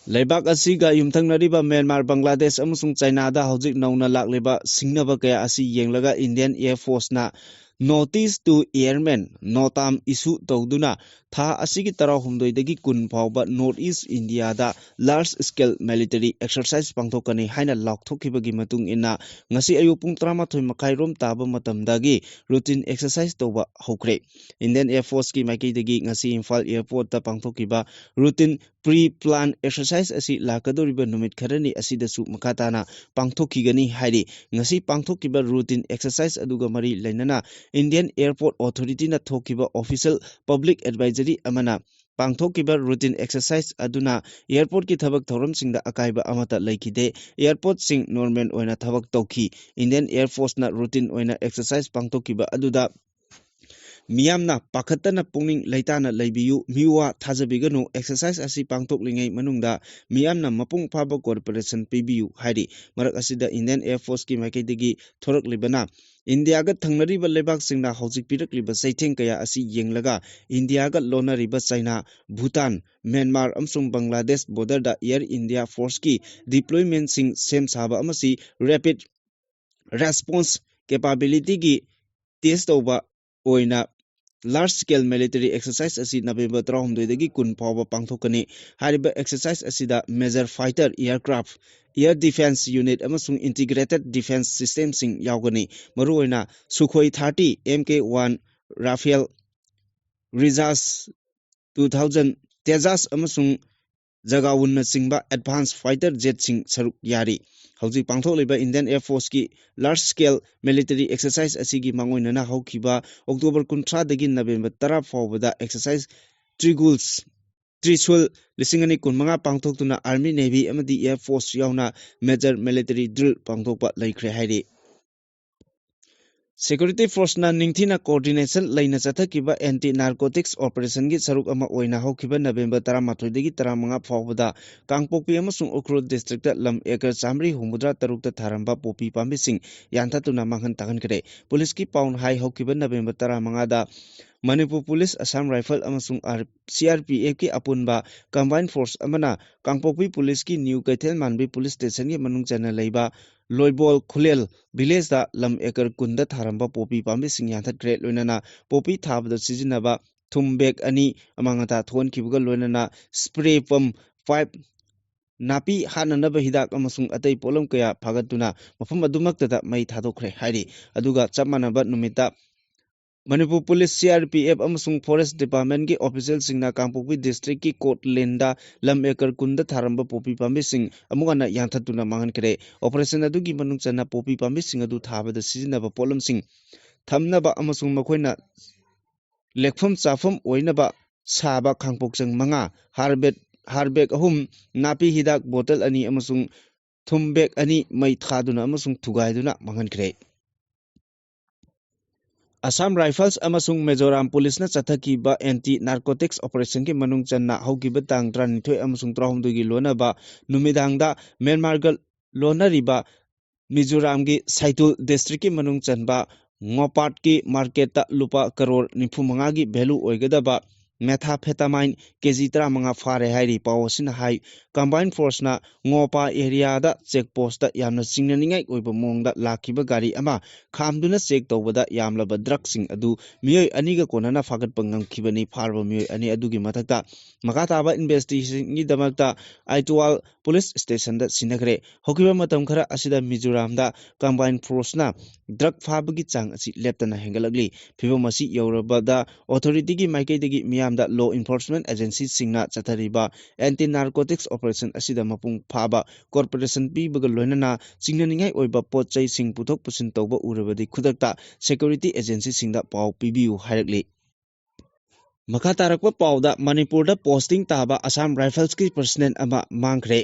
ꯂꯩꯕꯥꯛ ꯑꯁꯤꯒ ꯌꯨꯝꯊꯪꯅꯔꯤꯕ ꯃ꯭ꯌꯥꯟꯃꯥꯔ, ꯕꯪꯒ꯭ꯂꯥꯗꯦꯁ ꯑꯃꯁꯨꯡ ꯆꯥꯏꯅꯥꯗ ꯍꯧꯖꯤꯛ ꯅꯧꯅ ꯂꯥꯛꯂꯤꯕ ꯁꯤꯡꯅꯕ ꯀꯌꯥ ꯑꯁꯤ ꯌꯦꯡꯂꯒ Indian Air Forceꯅ notice to airmen, NOTAM, issue ꯇꯧꯗꯨꯅ ꯊꯥ ꯑꯁꯤꯒꯤ ꯇꯔꯥꯍꯨꯝꯗꯣꯏꯗꯒꯤ ꯀꯨꯟ ꯐꯥꯎꯕ North East Indiaꯗ large scale military exercise ꯄꯥꯡꯊꯣꯛꯀꯅꯤ ꯍꯥꯏꯅ ꯂꯥꯎꯊꯣꯛꯈꯤꯕꯒꯤ ꯃꯇꯨꯡ ꯏꯟꯅ ꯉꯁꯤ ꯑꯌꯨꯛ ꯄꯨꯡ ꯇꯔꯥꯃꯥꯊꯣꯏ ꯃꯈꯥꯏ ꯔꯣꯝ ꯇꯥꯕ ꯃꯇꯝꯗꯒꯤ routine exercise ꯇꯧꯕ ꯍꯧꯈ꯭ꯔꯦ꯫ Indian Air Forceꯀꯤ ꯃꯥꯏꯀꯩꯗꯒꯤ ꯉꯁꯤ ꯏꯝꯐꯥꯜ airportꯇ ꯄꯥꯡꯊꯣꯛꯈꯤꯕ routine pre-plan exercise ꯑꯁꯤ ꯂꯥꯛꯀꯗꯧꯔꯤꯕ ꯅꯨꯃꯤꯠ ꯈꯔꯅꯤ ꯑꯁꯤꯗꯁꯨ ꯃꯈꯥ ꯇꯥꯅ ꯄꯥꯡꯊꯣꯛꯈꯤꯒꯅꯤ ꯍꯥꯏꯔꯤ꯫ ꯉꯁꯤ ꯄꯥꯡꯊꯣꯛꯈꯤꯕ routine exercise ꯑꯗꯨꯒ ꯃꯔꯤ ꯂꯩꯅꯅ Indian Airport Authorityꯅ ꯊꯣꯛꯈꯤꯕ official public advisory ꯑꯃꯅ ꯄꯥꯡꯊꯣꯛꯈꯤꯕ routine exercise ꯑꯗꯨꯅ airportꯀꯤ ꯊꯕꯛ ꯊꯧꯔꯝꯁꯤꯡꯗ ꯑꯀꯥꯏꯕ ꯑꯃꯠꯇ ꯂꯩꯈꯤꯗꯦ꯫ Airportꯁꯤꯡ normal ꯑꯣꯏꯅ ꯊꯕꯛ ꯇꯧꯈꯤ꯫ Indian Air Forceꯅ routine ꯑꯣꯏꯅ exercise ꯄꯥꯡꯊꯣꯛꯈꯤꯕ ꯑꯗꯨꯗ ꯃꯤꯌꯥꯝꯅ ꯄꯥꯈꯠꯇꯅ ꯄꯨꯛꯅꯤꯡ ꯂꯩꯇꯥꯅ ꯂꯩꯕꯤꯌꯨ, ꯃꯤꯋꯥ ꯊꯥꯖꯕꯤꯒꯅꯨ, exercise ꯑꯁꯤ ꯄꯥꯡꯊꯣꯛꯂꯤꯉꯩ ꯃꯅꯨꯡꯗ ꯃꯤꯌꯥꯝꯅ ꯃꯄꯨꯡ ꯐꯥꯕ cooperation ꯄꯤꯕꯤꯌꯨ ꯍꯥꯏꯔꯤ꯫ ꯃꯔꯛ ꯑꯁꯤꯗ Indian Air Forceꯀꯤ ꯃꯥꯏꯀꯩꯗꯒꯤ ꯊꯣꯔꯛꯂꯤꯕꯅ ꯏꯟꯗꯤꯌꯥꯒ ꯊꯪꯅꯔꯤꯕ ꯂꯩꯕꯥꯛꯁꯤꯡꯅ ꯍꯧꯖꯤꯛ ꯄꯤꯔꯛꯂꯤꯕ ꯆꯩꯊꯦꯡ ꯀꯌꯥ ꯑꯁꯤ ꯌꯦꯡꯂꯒ ꯏꯟꯗꯤꯌꯥꯒ ꯂꯣꯟꯅꯔꯤꯕ ꯆꯩꯅꯥ, ꯚꯨꯇꯥꯟ, ꯃ꯭ꯌꯥꯟꯃꯥꯔ ꯑꯃꯁꯨꯡ ꯕꯪꯒ꯭ꯂꯥꯗꯦꯁ borderꯗ Air India Forceꯀꯤ deploymentꯁꯤꯡ ꯁꯦꯝ ꯁꯥꯕ ꯑꯃꯁꯨꯡ rapid response capabilityꯒꯤ test ꯇꯧꯕ ꯑꯣꯏꯅ large scale military exercise ꯑꯁꯤ November ꯇꯔꯥꯍꯨꯝꯗꯣꯏꯗꯒꯤ ꯀꯨꯟ ꯐꯥꯎꯕ ꯄꯥꯡꯊꯣꯛꯀꯅꯤ꯫ ꯍꯥꯏꯔꯤꯕ exercise ꯑꯁꯤꯗ major fighter aircraft, air defense unit ꯑꯃꯁꯨꯡ integrated defense systemꯁꯤꯡ ꯌꯥꯎꯒꯅꯤ꯫ ꯃꯔꯨꯑꯣꯏꯅ Sukhoi thirty, M K one Rafale, Rajasthan two thousand Tejas ꯑꯃꯁꯨꯡ Jaguarꯅꯆꯤꯡꯕ advanced fighter jetꯁꯤꯡ ꯁꯔꯨꯛ ꯌꯥꯔꯤ꯫ ꯍꯧꯖꯤꯛ ꯄꯥꯡꯊꯣꯛꯂꯤꯕ Indian Air Forceꯀꯤ large scale military exercise ꯑꯁꯤꯒꯤ ꯃꯥꯡꯑꯣꯏꯅꯅ ꯍꯧꯈꯤꯕ October ꯀꯨꯟꯊ꯭ꯔꯥꯗꯒꯤ November ꯇꯔꯥ ꯐꯥꯎꯕꯗ exercise Triguls, Trishul ꯂꯤꯁꯤꯡ ꯑꯅꯤ ꯀꯨꯟꯃꯉꯥ ꯄꯥꯡꯊꯣꯛꯇꯨꯅ Army, Navy ꯑꯃꯗꯤ Air Force ꯌꯥꯎꯅ major military drill ꯄꯥꯡꯊꯣꯛꯄ ꯂꯩꯈ꯭ꯔꯦ ꯍꯥꯏꯔꯤ꯫ Security forceꯅ ꯅꯤꯡꯊꯤꯅ coordination ꯂꯩꯅ ꯆꯠꯊꯈꯤꯕ anti narcotics operationꯒꯤ ꯁꯔꯨꯛ ꯑꯃ ꯑꯣꯏꯅ ꯍꯧꯈꯤꯕ November ꯇꯔꯥꯃꯥꯊꯣꯏꯗꯒꯤ ꯇꯔꯥꯃꯉꯥ ꯐꯥꯎꯕꯗ ꯀꯥꯡꯄꯣꯛꯄꯤ ꯑꯃꯁꯨꯡ ꯎꯈ꯭ꯔꯨꯜ districtꯇ ꯂꯝ acre ꯆꯥꯃꯔꯤ ꯍꯨꯝꯐꯨꯇꯔꯥ ꯇꯔꯨꯛꯇ ꯊꯥꯔꯝꯕ ꯄꯣꯄꯤ ꯄꯥꯝꯕꯤꯁꯤꯡ ꯌꯥꯟꯊꯠꯇꯨꯅ ꯃꯥꯡꯍꯟ ꯇꯥꯛꯍꯟꯈ꯭ꯔꯦ꯫ ꯄꯨꯂꯤꯁꯀꯤ ꯄꯥꯎꯅ ꯍꯥꯏ, ꯍꯧꯈꯤꯕ November ꯇꯔꯥꯃꯉꯥꯗ ꯃꯅꯤꯄꯨꯔ ꯄꯨꯂꯤꯁ, Assam Rifle ꯑꯃꯁꯨꯡ ꯑꯥꯔ-, CRPFꯀꯤ ꯑꯄꯨꯟꯕ combined force ꯑꯃꯅ ꯀꯥꯡꯄꯣꯛꯄꯤ ꯄꯨꯂꯤꯁꯀꯤ ꯅ꯭ꯌꯨ ꯀꯩꯊꯦꯜ ꯃꯥꯟꯕꯤ ꯄꯨꯂꯤꯁ ꯁ꯭ꯇꯦꯁꯟꯒꯤ ꯃꯅꯨꯡ ꯆꯟꯅ ꯂꯩꯕ ꯂꯣꯏꯕꯣꯜ ꯈꯨꯂꯦꯜ villageꯇ ꯂꯝ acre ꯀꯨꯟꯗ ꯊꯥꯔꯝꯕ ꯄꯣꯄꯤ ꯄꯥꯝꯕꯤꯁꯤꯡ ꯌꯥꯟꯊꯠꯈ꯭ꯔꯦ꯫ ꯂꯣꯏꯅꯅ ꯄꯣꯄꯤ ꯊꯥꯕꯗ ꯁꯤꯖꯤꯟꯅꯕ ꯊꯨꯝ bag ꯑꯅꯤ ꯑꯃꯥꯡ ꯑꯇꯥ ꯊꯣꯛꯍꯟꯈꯤꯕꯒ ꯂꯣꯏꯅꯅ spray pump, pipe, ꯅꯥꯄꯤ ꯍꯥꯠꯅꯅꯕ ꯍꯤꯗꯥꯛ ꯑꯃꯁꯨꯡ ꯑꯇꯩ ꯄꯣꯠꯂꯝ ꯀꯌꯥ ꯐꯥꯒꯠꯇꯨꯅ ꯃꯐꯝ ꯑꯗꯨꯃꯛꯇꯗ ꯃꯩ ꯊꯥꯗꯣꯛꯈ꯭ꯔꯦ ꯍꯥꯏꯔꯤ꯫ ꯑꯗꯨꯒ ꯆꯞ ꯃꯥꯟꯅꯕ ꯅꯨꯃꯤꯠꯇ ꯃꯅꯤꯄꯨꯔ ꯄꯨꯂꯤꯁ, CRPF ꯑꯃꯁꯨꯡ Forest Departmentꯀꯤ officialꯁꯤꯡꯅ ꯀꯥꯡꯄꯣꯛꯄꯤ districtꯀꯤ ꯀꯣꯠꯂꯦꯟꯗ ꯂꯝ acre ꯀꯨꯟꯗ ꯊꯥꯔꯝꯕ ꯄꯣꯄꯤ ꯄꯥꯝꯕꯤꯁꯤꯡ ꯑꯃꯨꯛ ꯍꯟꯅ ꯌꯥꯟꯊꯠꯇꯨꯅ ꯃꯥꯡꯍꯟꯈ꯭ꯔꯦ꯫ Operation ꯑꯗꯨꯒꯤ ꯃꯅꯨꯡ ꯆꯟꯅ ꯄꯣꯄꯤ ꯄꯥꯝꯕꯤꯁꯤꯡ ꯑꯗꯨ ꯊꯥꯕꯗ ꯁꯤꯖꯤꯟꯅꯕ ꯄꯣꯠꯂꯝꯁꯤꯡ ꯊꯝꯅꯕ ꯑꯃꯁꯨꯡ ꯃꯈꯣꯏꯅ ꯂꯦꯛꯐꯝ ꯆꯥꯐꯝ ꯑꯣꯏꯅꯕ ꯁꯥꯕ ꯈꯥꯡꯄꯣꯛꯆꯪ ꯃꯉꯥ, ꯍꯥꯔꯕꯦꯠ-, ꯍꯥꯔꯕꯦꯛ ꯑꯍꯨꯝ, ꯅꯥꯄꯤ ꯍꯤꯗꯥꯛ bottle ꯑꯅꯤ ꯑꯃꯁꯨꯡ ꯊꯨꯝ bag ꯑꯅꯤ ꯃꯩ ꯊꯥꯗꯨꯅ ꯑꯃꯁꯨꯡ ꯊꯨꯒꯥꯏꯗꯨꯅ ꯃꯥꯡꯍꯟꯈ꯭ꯔꯦ꯫ Assam Rifles ꯑꯃꯁꯨꯡ ꯃꯤꯖꯣꯔꯥꯝ ꯄꯨꯂꯤꯁꯅ ꯆꯠꯊꯈꯤꯕ anti narcotics operationꯒꯤ ꯃꯅꯨꯡ ꯆꯟꯅ ꯍꯧꯈꯤꯕ ꯇꯥꯡ ꯇꯔꯥꯅꯤꯊꯣꯏ ꯑꯃꯁꯨꯡ ꯇꯔꯥꯍꯨꯝꯗꯣꯏꯒꯤ ꯂꯣꯟꯅꯕ ꯅꯨꯃꯤꯗꯥꯡꯗ ꯃ꯭ꯌꯥꯟꯃꯥꯔꯒ ꯂꯣꯟꯅꯔꯤꯕ ꯃꯤꯖꯣꯔꯥꯝꯒꯤ ꯁꯥꯏꯇꯨꯜ districtꯀꯤ ꯃꯅꯨꯡ ꯆꯟꯕ ꯉꯣꯄꯥꯠꯀꯤ marketꯇ ꯂꯨꯄꯥ ꯀꯔꯣꯔ ꯅꯤꯐꯨ ꯃꯉꯥꯒꯤ value ꯑꯣꯏꯒꯗꯕ methamphetamine ꯀꯦ ꯖꯤ ꯇꯔꯥꯃꯉꯥ ꯐꯥꯔꯦ ꯍꯥꯏꯔꯤ꯫ ꯄꯥꯎ ꯑꯁꯤꯅ ꯍꯥꯏ, combined forceꯅ ꯉꯣꯄꯥ areaꯗ check postꯇ ꯌꯥꯝꯅ ꯆꯤꯡꯅꯅꯤꯡꯉꯥꯏ ꯑꯣꯏꯕ ꯃꯑꯣꯡꯗ ꯂꯥꯛꯈꯤꯕ ꯒꯥꯔꯤ ꯑꯃ ꯈꯥꯝꯗꯨꯅ check ꯇꯧꯕꯗ ꯌꯥꯝꯂꯕ drugꯁꯤꯡ ꯑꯗꯨ ꯃꯤꯑꯣꯏ ꯑꯅꯤꯒ ꯀꯣꯟꯅꯅ ꯐꯥꯒꯠꯄ ꯉꯝꯈꯤꯕꯅꯤ꯫ ꯐꯥꯔꯕ ꯃꯤꯑꯣꯏ ꯑꯅꯤ ꯑꯗꯨꯒꯤ ꯃꯊꯛꯇ ꯃꯈꯥ ꯇꯥꯕ investigationꯒꯤꯗꯃꯛꯇ ꯑꯥꯏꯇꯨꯋꯥꯜ police stationꯗ ꯁꯤꯟꯅꯈ꯭ꯔꯦ꯫ ꯍꯧꯈꯤꯕ ꯃꯇꯝ ꯈꯔ ꯑꯁꯤꯗ ꯃꯤꯖꯣꯔꯥꯝꯗ combined forceꯅ drug ꯐꯥꯕꯒꯤ ꯆꯥꯡ ꯑꯁꯤ ꯂꯦꯞꯇꯅ ꯍꯦꯟꯒꯠꯂꯛꯂꯤ꯫ ꯐꯤꯚꯝ ꯑꯁꯤ ꯌꯧꯔꯕꯗ authorityꯒꯤ ꯃꯥꯏꯀꯩꯗꯒꯤ ꯃꯤꯌꯥꯝꯗ law enforcement agencyꯁꯤꯡꯅ ꯆꯠꯊꯔꯤꯕ anti narcotics operation ꯑꯁꯤꯗ ꯃꯄꯨꯡ ꯐꯥꯕ cooperation ꯄꯤꯕꯒ ꯂꯣꯏꯅꯅ ꯆꯤꯡꯅꯅꯤꯡꯉꯥꯏ ꯑꯣꯏꯕ ꯄꯣꯠ ꯆꯩꯁꯤꯡ ꯄꯨꯊꯣꯛ ꯄꯨꯁꯤꯟ ꯇꯧꯕ ꯎꯔꯕꯗꯤ ꯈꯨꯗꯛꯇ security agencyꯁꯤꯡꯗ ꯄꯥꯎ ꯄꯤꯕꯤꯌꯨ ꯍꯥꯏꯔꯛꯂꯤ꯫ ꯃꯈꯥ ꯇꯥꯔꯛꯄ ꯄꯥꯎꯗ ꯃꯅꯤꯄꯨꯔꯗ posting ꯇꯥꯕ Assam Riflesꯀꯤ personnel ꯑꯃ ꯃꯥꯡꯈ꯭ꯔꯦ꯫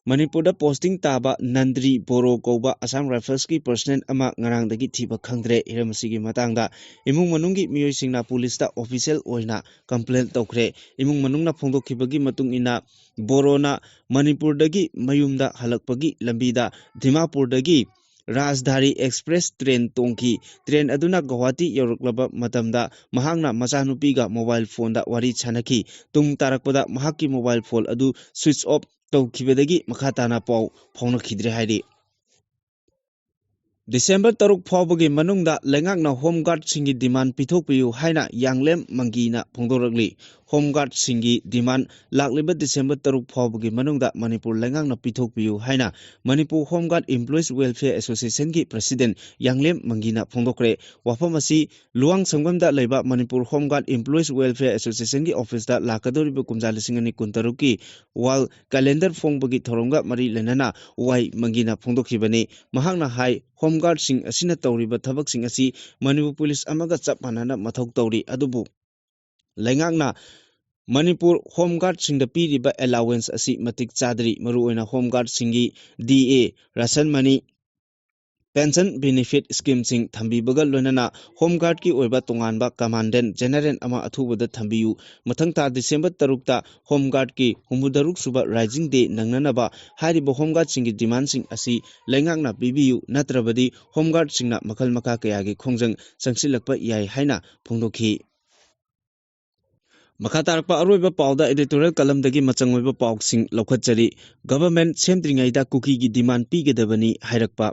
ꯃꯅꯤꯄꯨꯔꯗ posting ꯇꯥꯕ ꯅꯟꯗ꯭ꯔꯤ ꯕꯣꯔꯣ ꯀꯧꯕ Assam Riflesꯀꯤ personnel ꯑꯃ ꯉꯔꯥꯡꯗꯒꯤ ꯊꯤꯕ ꯈꯪꯗ꯭ꯔꯦ꯫ ꯍꯤꯔꯝ ꯑꯁꯤꯒꯤ ꯃꯇꯥꯡꯗ ꯏꯃꯨꯡ ꯃꯅꯨꯡꯒꯤ ꯃꯤꯑꯣꯏꯁꯤꯡꯅ policeꯇ official ꯑꯣꯏꯅ complaint ꯇꯧꯈ꯭ꯔꯦ꯫ ꯏꯃꯨꯡ ꯃꯅꯨꯡꯅ ꯐꯣꯡꯗꯣꯛꯈꯤꯕꯒꯤ ꯃꯇꯨꯡ ꯏꯟꯅ, ꯕꯣꯔꯣꯅ ꯃꯅꯤꯄꯨꯔꯗꯒꯤ ꯃꯌꯨꯝꯗ ꯍꯜꯂꯛꯄꯒꯤ ꯂꯝꯕꯤꯗ ꯗꯤꯃꯥꯄꯨꯔꯗꯒꯤ ꯔꯥꯖꯙꯥꯔꯤ Express train ꯇꯣꯡꯈꯤ꯫ Train ꯑꯗꯨꯅ ꯒꯧꯍꯥꯇꯤ ꯌꯧꯔꯛꯂꯕ ꯃꯇꯝꯗ ꯃꯍꯥꯛꯅ ꯃꯆꯥꯅꯨꯄꯤꯒ mobile phoneꯗ ꯋꯥꯔꯤ ꯁꯥꯟꯅꯈꯤ꯫ ꯇꯨꯡ ꯇꯥꯔꯛꯄꯗ ꯃꯍꯥꯛꯀꯤ mobile phone ꯑꯗꯨ switch off ꯇꯧꯈꯤꯕꯗꯒꯤ ꯃꯈꯥ ꯇꯥꯅ ꯄꯥꯎ ꯐꯥꯎꯅꯈꯤꯗ꯭ꯔꯦ ꯍꯥꯏꯔꯤ꯫ December ꯇꯔꯨꯛ ꯐꯥꯎꯕꯒꯤ ꯃꯅꯨꯡꯗ ꯂꯩꯉꯥꯛꯅ home guardꯁꯤꯡꯒꯤ demand ꯄꯤꯊꯣꯛꯄꯤꯌꯨ ꯍꯥꯏꯅ ꯌꯥꯡꯂꯦꯝ ꯃꯪꯒꯤꯅ ꯐꯣꯡꯗꯣꯔꯛꯂꯤ꯫ Home guardꯁꯤꯡꯒꯤ demand ꯂꯥꯛꯂꯤꯕ December ꯇꯔꯨꯛ ꯐꯥꯎꯕꯒꯤ ꯃꯅꯨꯡꯗ ꯃꯅꯤꯄꯨꯔ ꯂꯩꯉꯥꯛꯅ ꯄꯤꯊꯣꯛꯄꯤꯌꯨ ꯍꯥꯏꯅ Manipur Home Guard Employees Welfare Associationꯒꯤ president ꯌꯥꯡꯂꯦꯝ ꯃꯪꯒꯤꯅ ꯐꯣꯡꯗꯣꯛꯈ꯭ꯔꯦ꯫ ꯋꯥꯐꯝ ꯑꯁꯤ ꯂꯨꯋꯥꯡꯁꯪꯕꯝꯗ ꯂꯩꯕ Manipur Home Guard Employees Welfare Associationꯒꯤ officeꯇ ꯂꯥꯛꯀꯗꯧꯔꯤꯕ ꯀꯨꯝꯖꯥ ꯂꯤꯁꯤꯡ ꯑꯅꯤ ꯀꯨꯟꯇꯔꯨꯛꯀꯤ wall calendar ꯐꯣꯡꯕꯒꯤ ꯊꯧꯔꯝꯒ ꯃꯔꯤ ꯂꯩꯅꯅ ꯋꯥꯏ ꯃꯪꯒꯤꯅ ꯐꯣꯡꯗꯣꯛꯈꯤꯕꯅꯤ꯫ ꯃꯍꯥꯛꯅ ꯍꯥꯏ, home guardꯁꯤꯡ ꯑꯁꯤꯅ ꯇꯧꯔꯤꯕ ꯊꯕꯛꯁꯤꯡ ꯑꯁꯤ ꯃꯅꯤꯄꯨꯔ police ꯑꯃꯒ ꯆꯞ ꯃꯥꯟꯅꯅ ꯃꯊꯧ ꯇꯧꯔꯤ, ꯑꯗꯨꯕꯨ ꯂꯩꯉꯥꯛꯅ ꯃꯅꯤꯄꯨꯔ home guardꯁꯤꯡꯗ ꯄꯤꯔꯤꯕ allowance ꯑꯁꯤ ꯃꯇꯤꯛ ꯆꯥꯗ꯭ꯔꯤ꯫ ꯃꯔꯨꯑꯣꯏꯅ home guardꯁꯤꯡꯒꯤ D A, ration money, pension benefit schemeꯁꯤꯡ ꯊꯝꯕꯤꯕꯒ ꯂꯣꯏꯅꯅ home guardꯀꯤ ꯑꯣꯏꯕ ꯇꯣꯉꯥꯟꯕ commandant general ꯑꯃ ꯑꯊꯨꯕꯗ ꯊꯝꯕꯤꯌꯨ꯫ ꯃꯊꯪ ꯊꯥ December ꯇꯔꯨꯛꯇ home guardꯀꯤ ꯍꯨꯝꯐꯨꯇꯔꯨꯛ ꯁꯨꯕ rising day ꯅꯪꯅꯅꯕ ꯍꯥꯏꯔꯤꯕ home guardꯁꯤꯡꯒꯤ demandꯁꯤꯡ ꯑꯁꯤ ꯂꯩꯉꯥꯛꯅ ꯄꯤꯕꯤꯌꯨ, ꯅꯠꯇ꯭ꯔꯕꯗꯤ home guardꯁꯤꯡꯅ ꯃꯈꯜ ꯃꯈꯥ ꯀꯌꯥꯒꯤ ꯈꯣꯡꯖꯪ ꯆꯪꯁꯤꯜꯂꯛꯄ ꯌꯥꯏ ꯍꯥꯏꯅ ꯐꯣꯡꯗꯣꯛꯈꯤ꯫ ꯃꯈꯥ ꯇꯥꯔꯛꯄ ꯑꯔꯣꯏꯕ ꯄꯥꯎꯗ editorial columnꯗꯒꯤ ꯃꯆꯪ ꯑꯣꯏꯕ ꯄꯥꯎꯁꯤꯡ ꯂꯧꯈꯠꯆꯔꯤ꯫ Government ꯁꯦꯝꯗ꯭ꯔꯤꯉꯩꯗ ꯀꯨꯀꯤꯒꯤ demand ꯄꯤꯒꯗꯕꯅꯤ ꯍꯥꯏꯔꯛꯄ꯫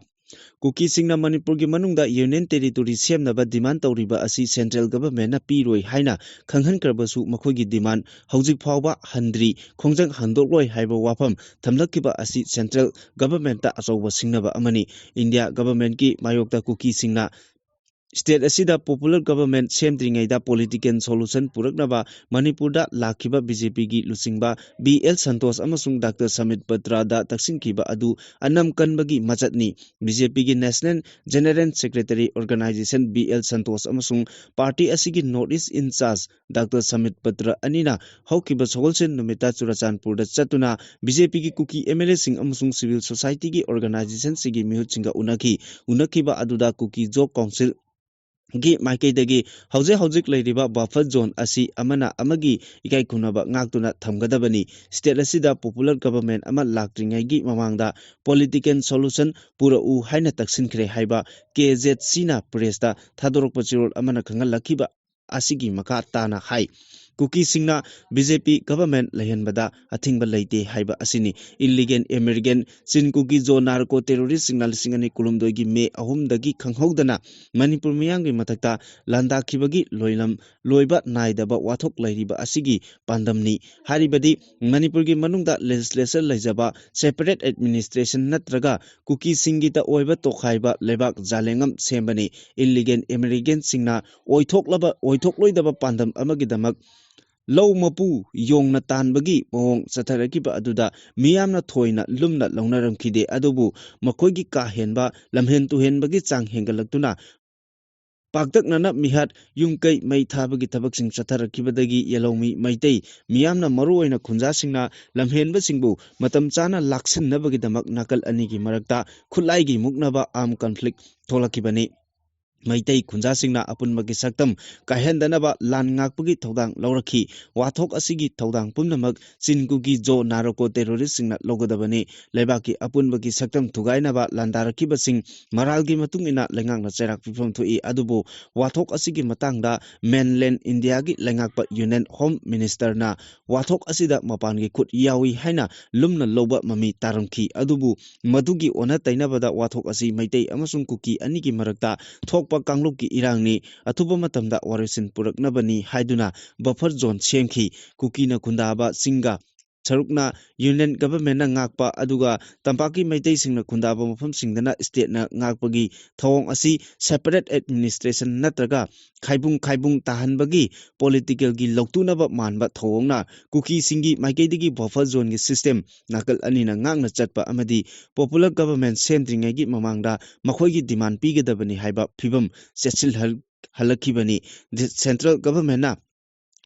ꯀꯨꯀꯤꯁꯤꯡꯅ ꯃꯅꯤꯄꯨꯔꯒꯤ ꯃꯅꯨꯡꯗ Union Territory ꯁꯦꯝꯅꯕ demand ꯇꯧꯔꯤꯕ ꯑꯁꯤ central governmentꯅ ꯄꯤꯔꯣꯏ ꯍꯥꯏꯅ ꯈꯪꯍꯟꯈ꯭ꯔꯕꯁꯨ ꯃꯈꯣꯏꯒꯤ demand ꯍꯧꯖꯤꯛ ꯐꯥꯎꯕ ꯍꯟꯗ꯭ꯔꯤ, ꯈꯣꯡꯖꯪ ꯍꯟꯗꯣꯛꯂꯣꯏ ꯍꯥꯏꯕ ꯋꯥꯐꯝ ꯊꯝꯂꯛꯈꯤꯕ ꯑꯁꯤ central governmentꯇ ꯑꯆꯧꯕ ꯁꯤꯡꯅꯕ ꯑꯃꯅꯤ꯫ India governmentꯀꯤ ꯃꯥꯌꯣꯛꯇ ꯀꯨꯀꯤꯁꯤꯡꯅ state ꯑꯁꯤꯗ popular government ꯁꯦꯝꯗ꯭ꯔꯤꯉꯩꯗ political solution ꯄꯨꯔꯛꯅꯕ ꯃꯅꯤꯄꯨꯔꯗ ꯂꯥꯛꯈꯤꯕ BJPꯒꯤ ꯂꯨꯆꯤꯡꯕ ꯕꯤ ꯑꯦꯜ ꯁꯟꯇꯣꯁ ꯑꯃꯁꯨꯡ ꯗꯥꯛꯇꯔ ꯁꯃꯤꯠ ꯄꯇ꯭ꯔꯗ ꯇꯛꯁꯤꯟꯈꯤꯕ ꯑꯗꯨ ꯑꯅꯝ ꯀꯟꯕꯒꯤ ꯃꯆꯠꯅꯤ꯫ BJPꯒꯤ National General Secretary Organization B L Santosh ꯑꯃꯁꯨꯡ party ꯑꯁꯤꯒꯤ North East in charge doctor Sambit Patra ꯑꯅꯤꯅ ꯍꯧꯈꯤꯕ ꯁꯒꯣꯜꯁꯦꯟ ꯅꯨꯃꯤꯠꯇ ꯆꯨꯔꯆꯥꯟꯄꯨꯔꯗ ꯆꯠꯇꯨꯅ BJPꯒꯤ ꯀꯨꯀꯤ MLAꯁꯤꯡ ꯑꯃꯁꯨꯡ civil societyꯒꯤ organizationꯁꯤꯡꯒꯤ ꯃꯤꯍꯨꯠꯁꯤꯡꯒ ꯎꯅꯈꯤ꯫ ꯎꯅꯈꯤꯕ ꯑꯗꯨꯗ ꯀꯨꯀꯤ ꯖꯣ ꯀꯥꯎꯟꯁꯤꯜꯒꯤ ꯃꯥꯏꯀꯩꯗꯒꯤ ꯍꯧꯖꯤꯛ ꯍꯧꯖꯤꯛ ꯂꯩꯔꯤꯕ buffer zone ꯑꯁꯤ ꯑꯃꯅ ꯑꯃꯒꯤ ꯏꯀꯥꯏ ꯈꯨꯝꯅꯕ ꯉꯥꯛꯇꯨꯅ ꯊꯝꯒꯗꯕꯅꯤ꯫ State ꯑꯁꯤꯗ popular government ꯑꯃ ꯂꯥꯛꯇ꯭ꯔꯤꯉꯩꯒꯤ ꯃꯃꯥꯡꯗ political solution ꯄꯨꯔꯛꯎ ꯍꯥꯏꯅ ꯇꯛꯁꯤꯟꯈ꯭ꯔꯦ ꯍꯥꯏꯕ KZCꯅ pressꯇ ꯊꯥꯗꯣꯔꯛꯄ ꯆꯦꯔꯣꯜ ꯑꯃꯅ ꯈꯪꯍꯜꯂꯛꯈꯤꯕ ꯑꯁꯤꯒꯤ ꯃꯈꯥ ꯇꯥꯅ ꯍꯥꯏ꯫ ꯀꯨꯀꯤꯁꯤꯡꯅ BJP government ꯂꯩꯍꯟꯕꯗ ꯑꯊꯤꯡꯕ ꯂꯩꯇꯦ ꯍꯥꯏꯕ ꯑꯁꯤꯅꯤ꯫ Illegal immigrant ꯆꯤꯟ ꯀꯨꯀꯤ ꯖꯣ narco terroristꯁꯤꯡꯅ ꯂꯤꯁꯤꯡ ꯑꯅꯤ ꯀꯨꯟꯍꯨꯝꯗꯣꯏꯒꯤ ꯃꯦ ꯑꯍꯨꯝꯗꯒꯤ ꯈꯪꯍꯧꯗꯅ ꯃꯅꯤꯄꯨꯔ ꯃꯤꯌꯥꯝꯒꯤ ꯃꯊꯛꯇ ꯂꯥꯟꯗꯥꯈꯤꯕꯒꯤ ꯂꯣꯏꯂꯝ ꯂꯣꯏꯕ ꯅꯥꯏꯗꯕ ꯋꯥꯊꯣꯛ ꯂꯩꯔꯤꯕ ꯑꯁꯤꯒꯤ ꯄꯥꯟꯗꯝꯅꯤ꯫ ꯍꯥꯏꯔꯤꯕꯗꯤ ꯃꯅꯤꯄꯨꯔꯒꯤ ꯃꯅꯨꯡꯗ legislature ꯂꯩꯖꯕ separate administration ꯅꯠꯇ꯭ꯔꯒ ꯀꯨꯀꯤꯁꯤꯡꯒꯤꯇ ꯑꯣꯏꯕ ꯇꯣꯈꯥꯏꯕ ꯂꯩꯕꯥꯛ ꯖꯥꯂꯦꯡꯉꯝ ꯁꯦꯝꯕꯅꯤ꯫ Illegal immigrantꯁꯤꯡꯅ ꯑꯣꯏꯊꯣꯛꯂꯕ, ꯑꯣꯏꯊꯣꯛꯂꯣꯏꯗꯕ ꯄꯥꯟꯗꯝ ꯑꯃꯒꯤꯗꯃꯛ ꯂꯧ ꯃꯄꯨ ꯌꯣꯡꯅ ꯇꯥꯟꯕꯒꯤ ꯃꯑꯣꯡ ꯆꯠꯊꯔꯛꯈꯤꯕ ꯑꯗꯨꯗ ꯃꯤꯌꯥꯝꯅ ꯊꯣꯏꯅ ꯂꯨꯝꯅ ꯂꯧꯅꯔꯝꯈꯤꯗꯦ꯫ ꯑꯗꯨꯕꯨ ꯃꯈꯣꯏꯒꯤ ꯀꯥ ꯍꯦꯟꯕ ꯂꯝꯍꯦꯟ ꯇꯨꯍꯦꯟꯕꯒꯤ ꯆꯥꯡ ꯍꯦꯟꯒꯠꯂꯛꯇꯨꯅ ꯄꯥꯛꯇꯛꯅꯅ ꯃꯤꯍꯥꯠ, ꯌꯨꯝ ꯀꯩ ꯃꯩ ꯊꯥꯕꯒꯤ ꯊꯕꯛꯁꯤꯡ ꯆꯠꯊꯔꯛꯈꯤꯕꯗꯒꯤ ꯌꯦꯜꯍꯧꯃꯤ ꯃꯩꯇꯩ ꯃꯤꯌꯥꯝꯅ, ꯃꯔꯨꯑꯣꯏꯅ ꯈꯨꯟꯖꯥꯁꯤꯡꯅ ꯂꯝꯍꯦꯟꯕꯁꯤꯡꯕꯨ ꯃꯇꯝ ꯆꯥꯅ ꯂꯥꯛꯁꯤꯟꯅꯕꯒꯤꯗꯃꯛ ꯅꯥꯀꯜ ꯑꯅꯤꯒꯤ ꯃꯔꯛꯇ ꯈꯨꯠꯂꯥꯏꯒꯤ ꯃꯨꯛꯅꯕ armed conflict ꯊꯣꯛꯂꯛꯈꯤꯕꯅꯤ꯫ ꯃꯩꯇꯩ ꯈꯨꯟꯖꯥꯁꯤꯡꯅ ꯑꯄꯨꯟꯕꯒꯤ ꯁꯛꯇꯝ ꯀꯥꯏꯍꯟꯗꯅꯕ ꯂꯥꯟ ꯉꯥꯛꯄꯒꯤ ꯊꯧꯗꯥꯡ ꯂꯧꯔꯛꯈꯤ꯫ ꯋꯥꯊꯣꯛ ꯑꯁꯤꯒꯤ ꯊꯧꯗꯥꯡ ꯄꯨꯝꯅꯃꯛ ꯆꯤꯟ ꯀꯨꯀꯤ ꯖꯣ ꯅꯥꯔꯣꯀꯣ ꯇꯦꯔꯣꯔꯤꯁꯁꯤꯡꯅ ꯂꯧꯒꯗꯕꯅꯤ꯫ ꯂꯩꯕꯥꯛꯀꯤ ꯑꯄꯨꯟꯕꯒꯤ ꯁꯛꯇꯝ ꯊꯨꯒꯥꯏꯅꯕ ꯂꯥꯟꯗꯥꯔꯛꯈꯤꯕꯁꯤꯡ ꯃꯔꯥꯜꯒꯤ ꯃꯇꯨꯡ ꯏꯟꯅ ꯂꯩꯉꯥꯛꯅ ꯆꯩꯔꯥꯛ ꯄꯤꯐꯝ ꯊꯣꯛꯏ꯫ ꯑꯗꯨꯕꯨ ꯋꯥꯊꯣꯛ ꯑꯁꯤꯒꯤ ꯃꯇꯥꯡꯗ ꯃꯦꯟꯂꯦꯟ ꯏꯟꯗꯤꯌꯥꯒꯤ ꯂꯩꯉꯥꯛꯄ ꯌꯨꯅꯤꯌꯟ ꯍꯣꯝ ꯃꯤꯅꯤꯁꯇꯔꯅ ꯋꯥꯊꯣꯛ ꯑꯁꯤꯗ ꯃꯄꯥꯟꯒꯤ ꯈꯨꯠ ꯌꯥꯎꯏ ꯍꯥꯏꯅ ꯂꯨꯝꯅ ꯂꯧꯕ ꯃꯃꯤ ꯇꯥꯔꯝꯈꯤ꯫ ꯑꯗꯨꯕꯨ ꯃꯗꯨꯒꯤ ꯑꯣꯟꯅ ꯇꯩꯅꯕꯗ ꯋꯥꯊꯣꯛ ꯑꯁꯤ ꯃꯩꯇꯩ ꯑꯃꯁꯨꯡ ꯀꯨꯀꯤ ꯑꯅꯤꯒꯤ ꯃꯔꯛꯇ ꯊꯣꯛꯄ ꯀꯥꯡꯂꯨꯞꯀꯤ ꯏꯔꯥꯡꯅꯤ, ꯑꯊꯨꯕ ꯃꯇꯝꯗ ꯋꯥꯔꯣꯏꯁꯤꯟ ꯄꯨꯔꯛꯅꯕꯅꯤ ꯍꯥꯏꯗꯨꯅ ꯕꯐꯔ ꯖꯣꯟ ꯁꯦꯝꯈꯤ꯫ ꯀꯨꯀꯤꯅ ꯈꯨꯟꯗꯥꯕ ꯆꯤꯡꯒ ꯁꯔꯨꯛꯅ ꯌꯨꯅꯤꯌꯟ ꯒꯚꯔꯟꯃꯦꯟꯠꯅ ꯉꯥꯛꯄ, ꯑꯗꯨꯒ ꯇꯝꯄꯥꯛꯀꯤ ꯃꯩꯇꯩꯁꯤꯡꯅ ꯈꯨꯟꯗꯥꯕ ꯃꯐꯝꯁꯤꯡꯗꯅ ꯁ꯭ꯇꯦꯠꯅ ꯉꯥꯛꯄꯒꯤ ꯊꯧꯑꯣꯡ ꯑꯁꯤ ꯁꯦꯄꯔꯦꯠ ꯑꯦꯗꯃꯤꯅꯤꯁꯇ꯭ꯔꯦꯁꯟ ꯅꯠꯇ꯭ꯔꯒ ꯈꯥꯏꯕꯨꯡ ꯈꯥꯏꯕꯨꯡ ꯇꯥꯍꯟꯕꯒꯤ ꯄꯣꯂꯤꯇꯤꯀꯦꯜꯒꯤ ꯂꯧꯇꯨꯅꯕ ꯃꯥꯟꯕ ꯊꯧꯑꯣꯡꯅ ꯀꯨꯀꯤꯁꯤꯡꯒꯤ ꯃꯥꯏꯀꯩꯗꯒꯤ ꯕꯐꯔ ꯖꯣꯟꯒꯤ ꯁꯤꯁꯇꯦꯝ ꯅꯥꯀꯜ ꯑꯅꯤꯅ ꯉꯥꯛꯅ ꯆꯠꯄ ꯑꯃꯗꯤ ꯄꯣꯄꯨꯂꯔ ꯒꯚꯔꯟꯃꯦꯟꯠ ꯁꯦꯝꯗ꯭ꯔꯤꯉꯩꯒꯤ ꯃꯃꯥꯡꯗ ꯃꯈꯣꯏꯒꯤ ꯗꯤꯃꯥꯟ ꯄꯤꯒꯗꯕꯅꯤ ꯍꯥꯏꯕ ꯐꯤꯕꯝ ꯆꯦꯠꯁꯤꯜꯍꯜꯂꯛꯈꯤꯕꯅꯤ꯫ ꯁꯦꯟꯇ꯭ꯔꯦꯜ ꯒꯚꯔꯟꯃꯦꯟꯠꯅ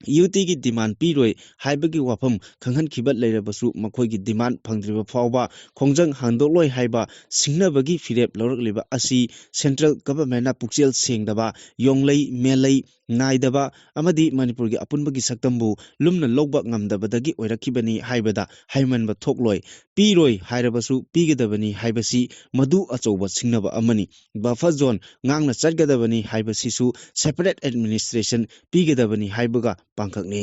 ꯌꯨ ꯇꯤꯒꯤ ꯗꯤꯃꯥꯟ ꯄꯤꯔꯣꯏ ꯍꯥꯏꯕꯒꯤ ꯋꯥꯐꯝ ꯈꯪꯍꯟꯈꯤꯕ ꯂꯩꯔꯕꯁꯨ, ꯃꯈꯣꯏꯒꯤ ꯗꯤꯃꯥꯟ ꯐꯪꯗ꯭ꯔꯤꯕ ꯐꯥꯎꯕ ꯈꯣꯡꯖꯪ ꯍꯥꯡꯗꯣꯛꯂꯣꯏ ꯍꯥꯏꯕ ꯁꯤꯡꯅꯕꯒꯤ ꯐꯤꯔꯦꯞ ꯂꯧꯔꯛꯂꯤꯕ ꯑꯁꯤ ꯁꯦꯟꯇ꯭ꯔꯦꯜ ꯒꯚꯔꯟꯃꯦꯟꯠꯅ ꯄꯨꯛꯆꯦꯜ ꯁꯦꯡꯗꯕ, ꯌꯣꯡꯂꯩ ꯃꯦꯂꯩ ꯅꯥꯏꯗꯕ ꯑꯃꯗꯤ ꯃꯅꯤꯄꯨꯔꯒꯤ ꯑꯄꯨꯟꯕꯒꯤ ꯁꯛꯇꯝꯕꯨ ꯂꯨꯝꯅ ꯂꯧꯕ ꯉꯝꯗꯕꯗꯒꯤ ꯑꯣꯏꯔꯛꯈꯤꯕꯅꯤ ꯍꯥꯏꯕꯗ ꯍꯩꯃꯟꯕ ꯊꯣꯛꯂꯣꯏ꯫ ꯄꯤꯔꯣꯏ ꯍꯥꯏꯔꯕꯁꯨ ꯄꯤꯒꯗꯕꯅꯤ ꯍꯥꯏꯕꯁꯤ ꯃꯗꯨ ꯑꯆꯧꯕ ꯁꯤꯡꯅꯕ ꯑꯃꯅꯤ꯫ ꯕꯐꯔ ꯖꯣꯟ ꯉꯥꯛꯅ ꯆꯠꯀꯗꯕꯅꯤ ꯍꯥꯏꯕꯁꯤꯁꯨ ꯁꯦꯄꯔꯦꯠ ꯑꯦꯗꯃꯤꯅꯤꯁꯇ꯭ꯔꯦꯁꯟ ꯄꯤꯒꯗꯕꯅꯤ ꯍꯥꯏꯕꯒ ꯄꯥꯡꯈꯛꯅꯤ꯫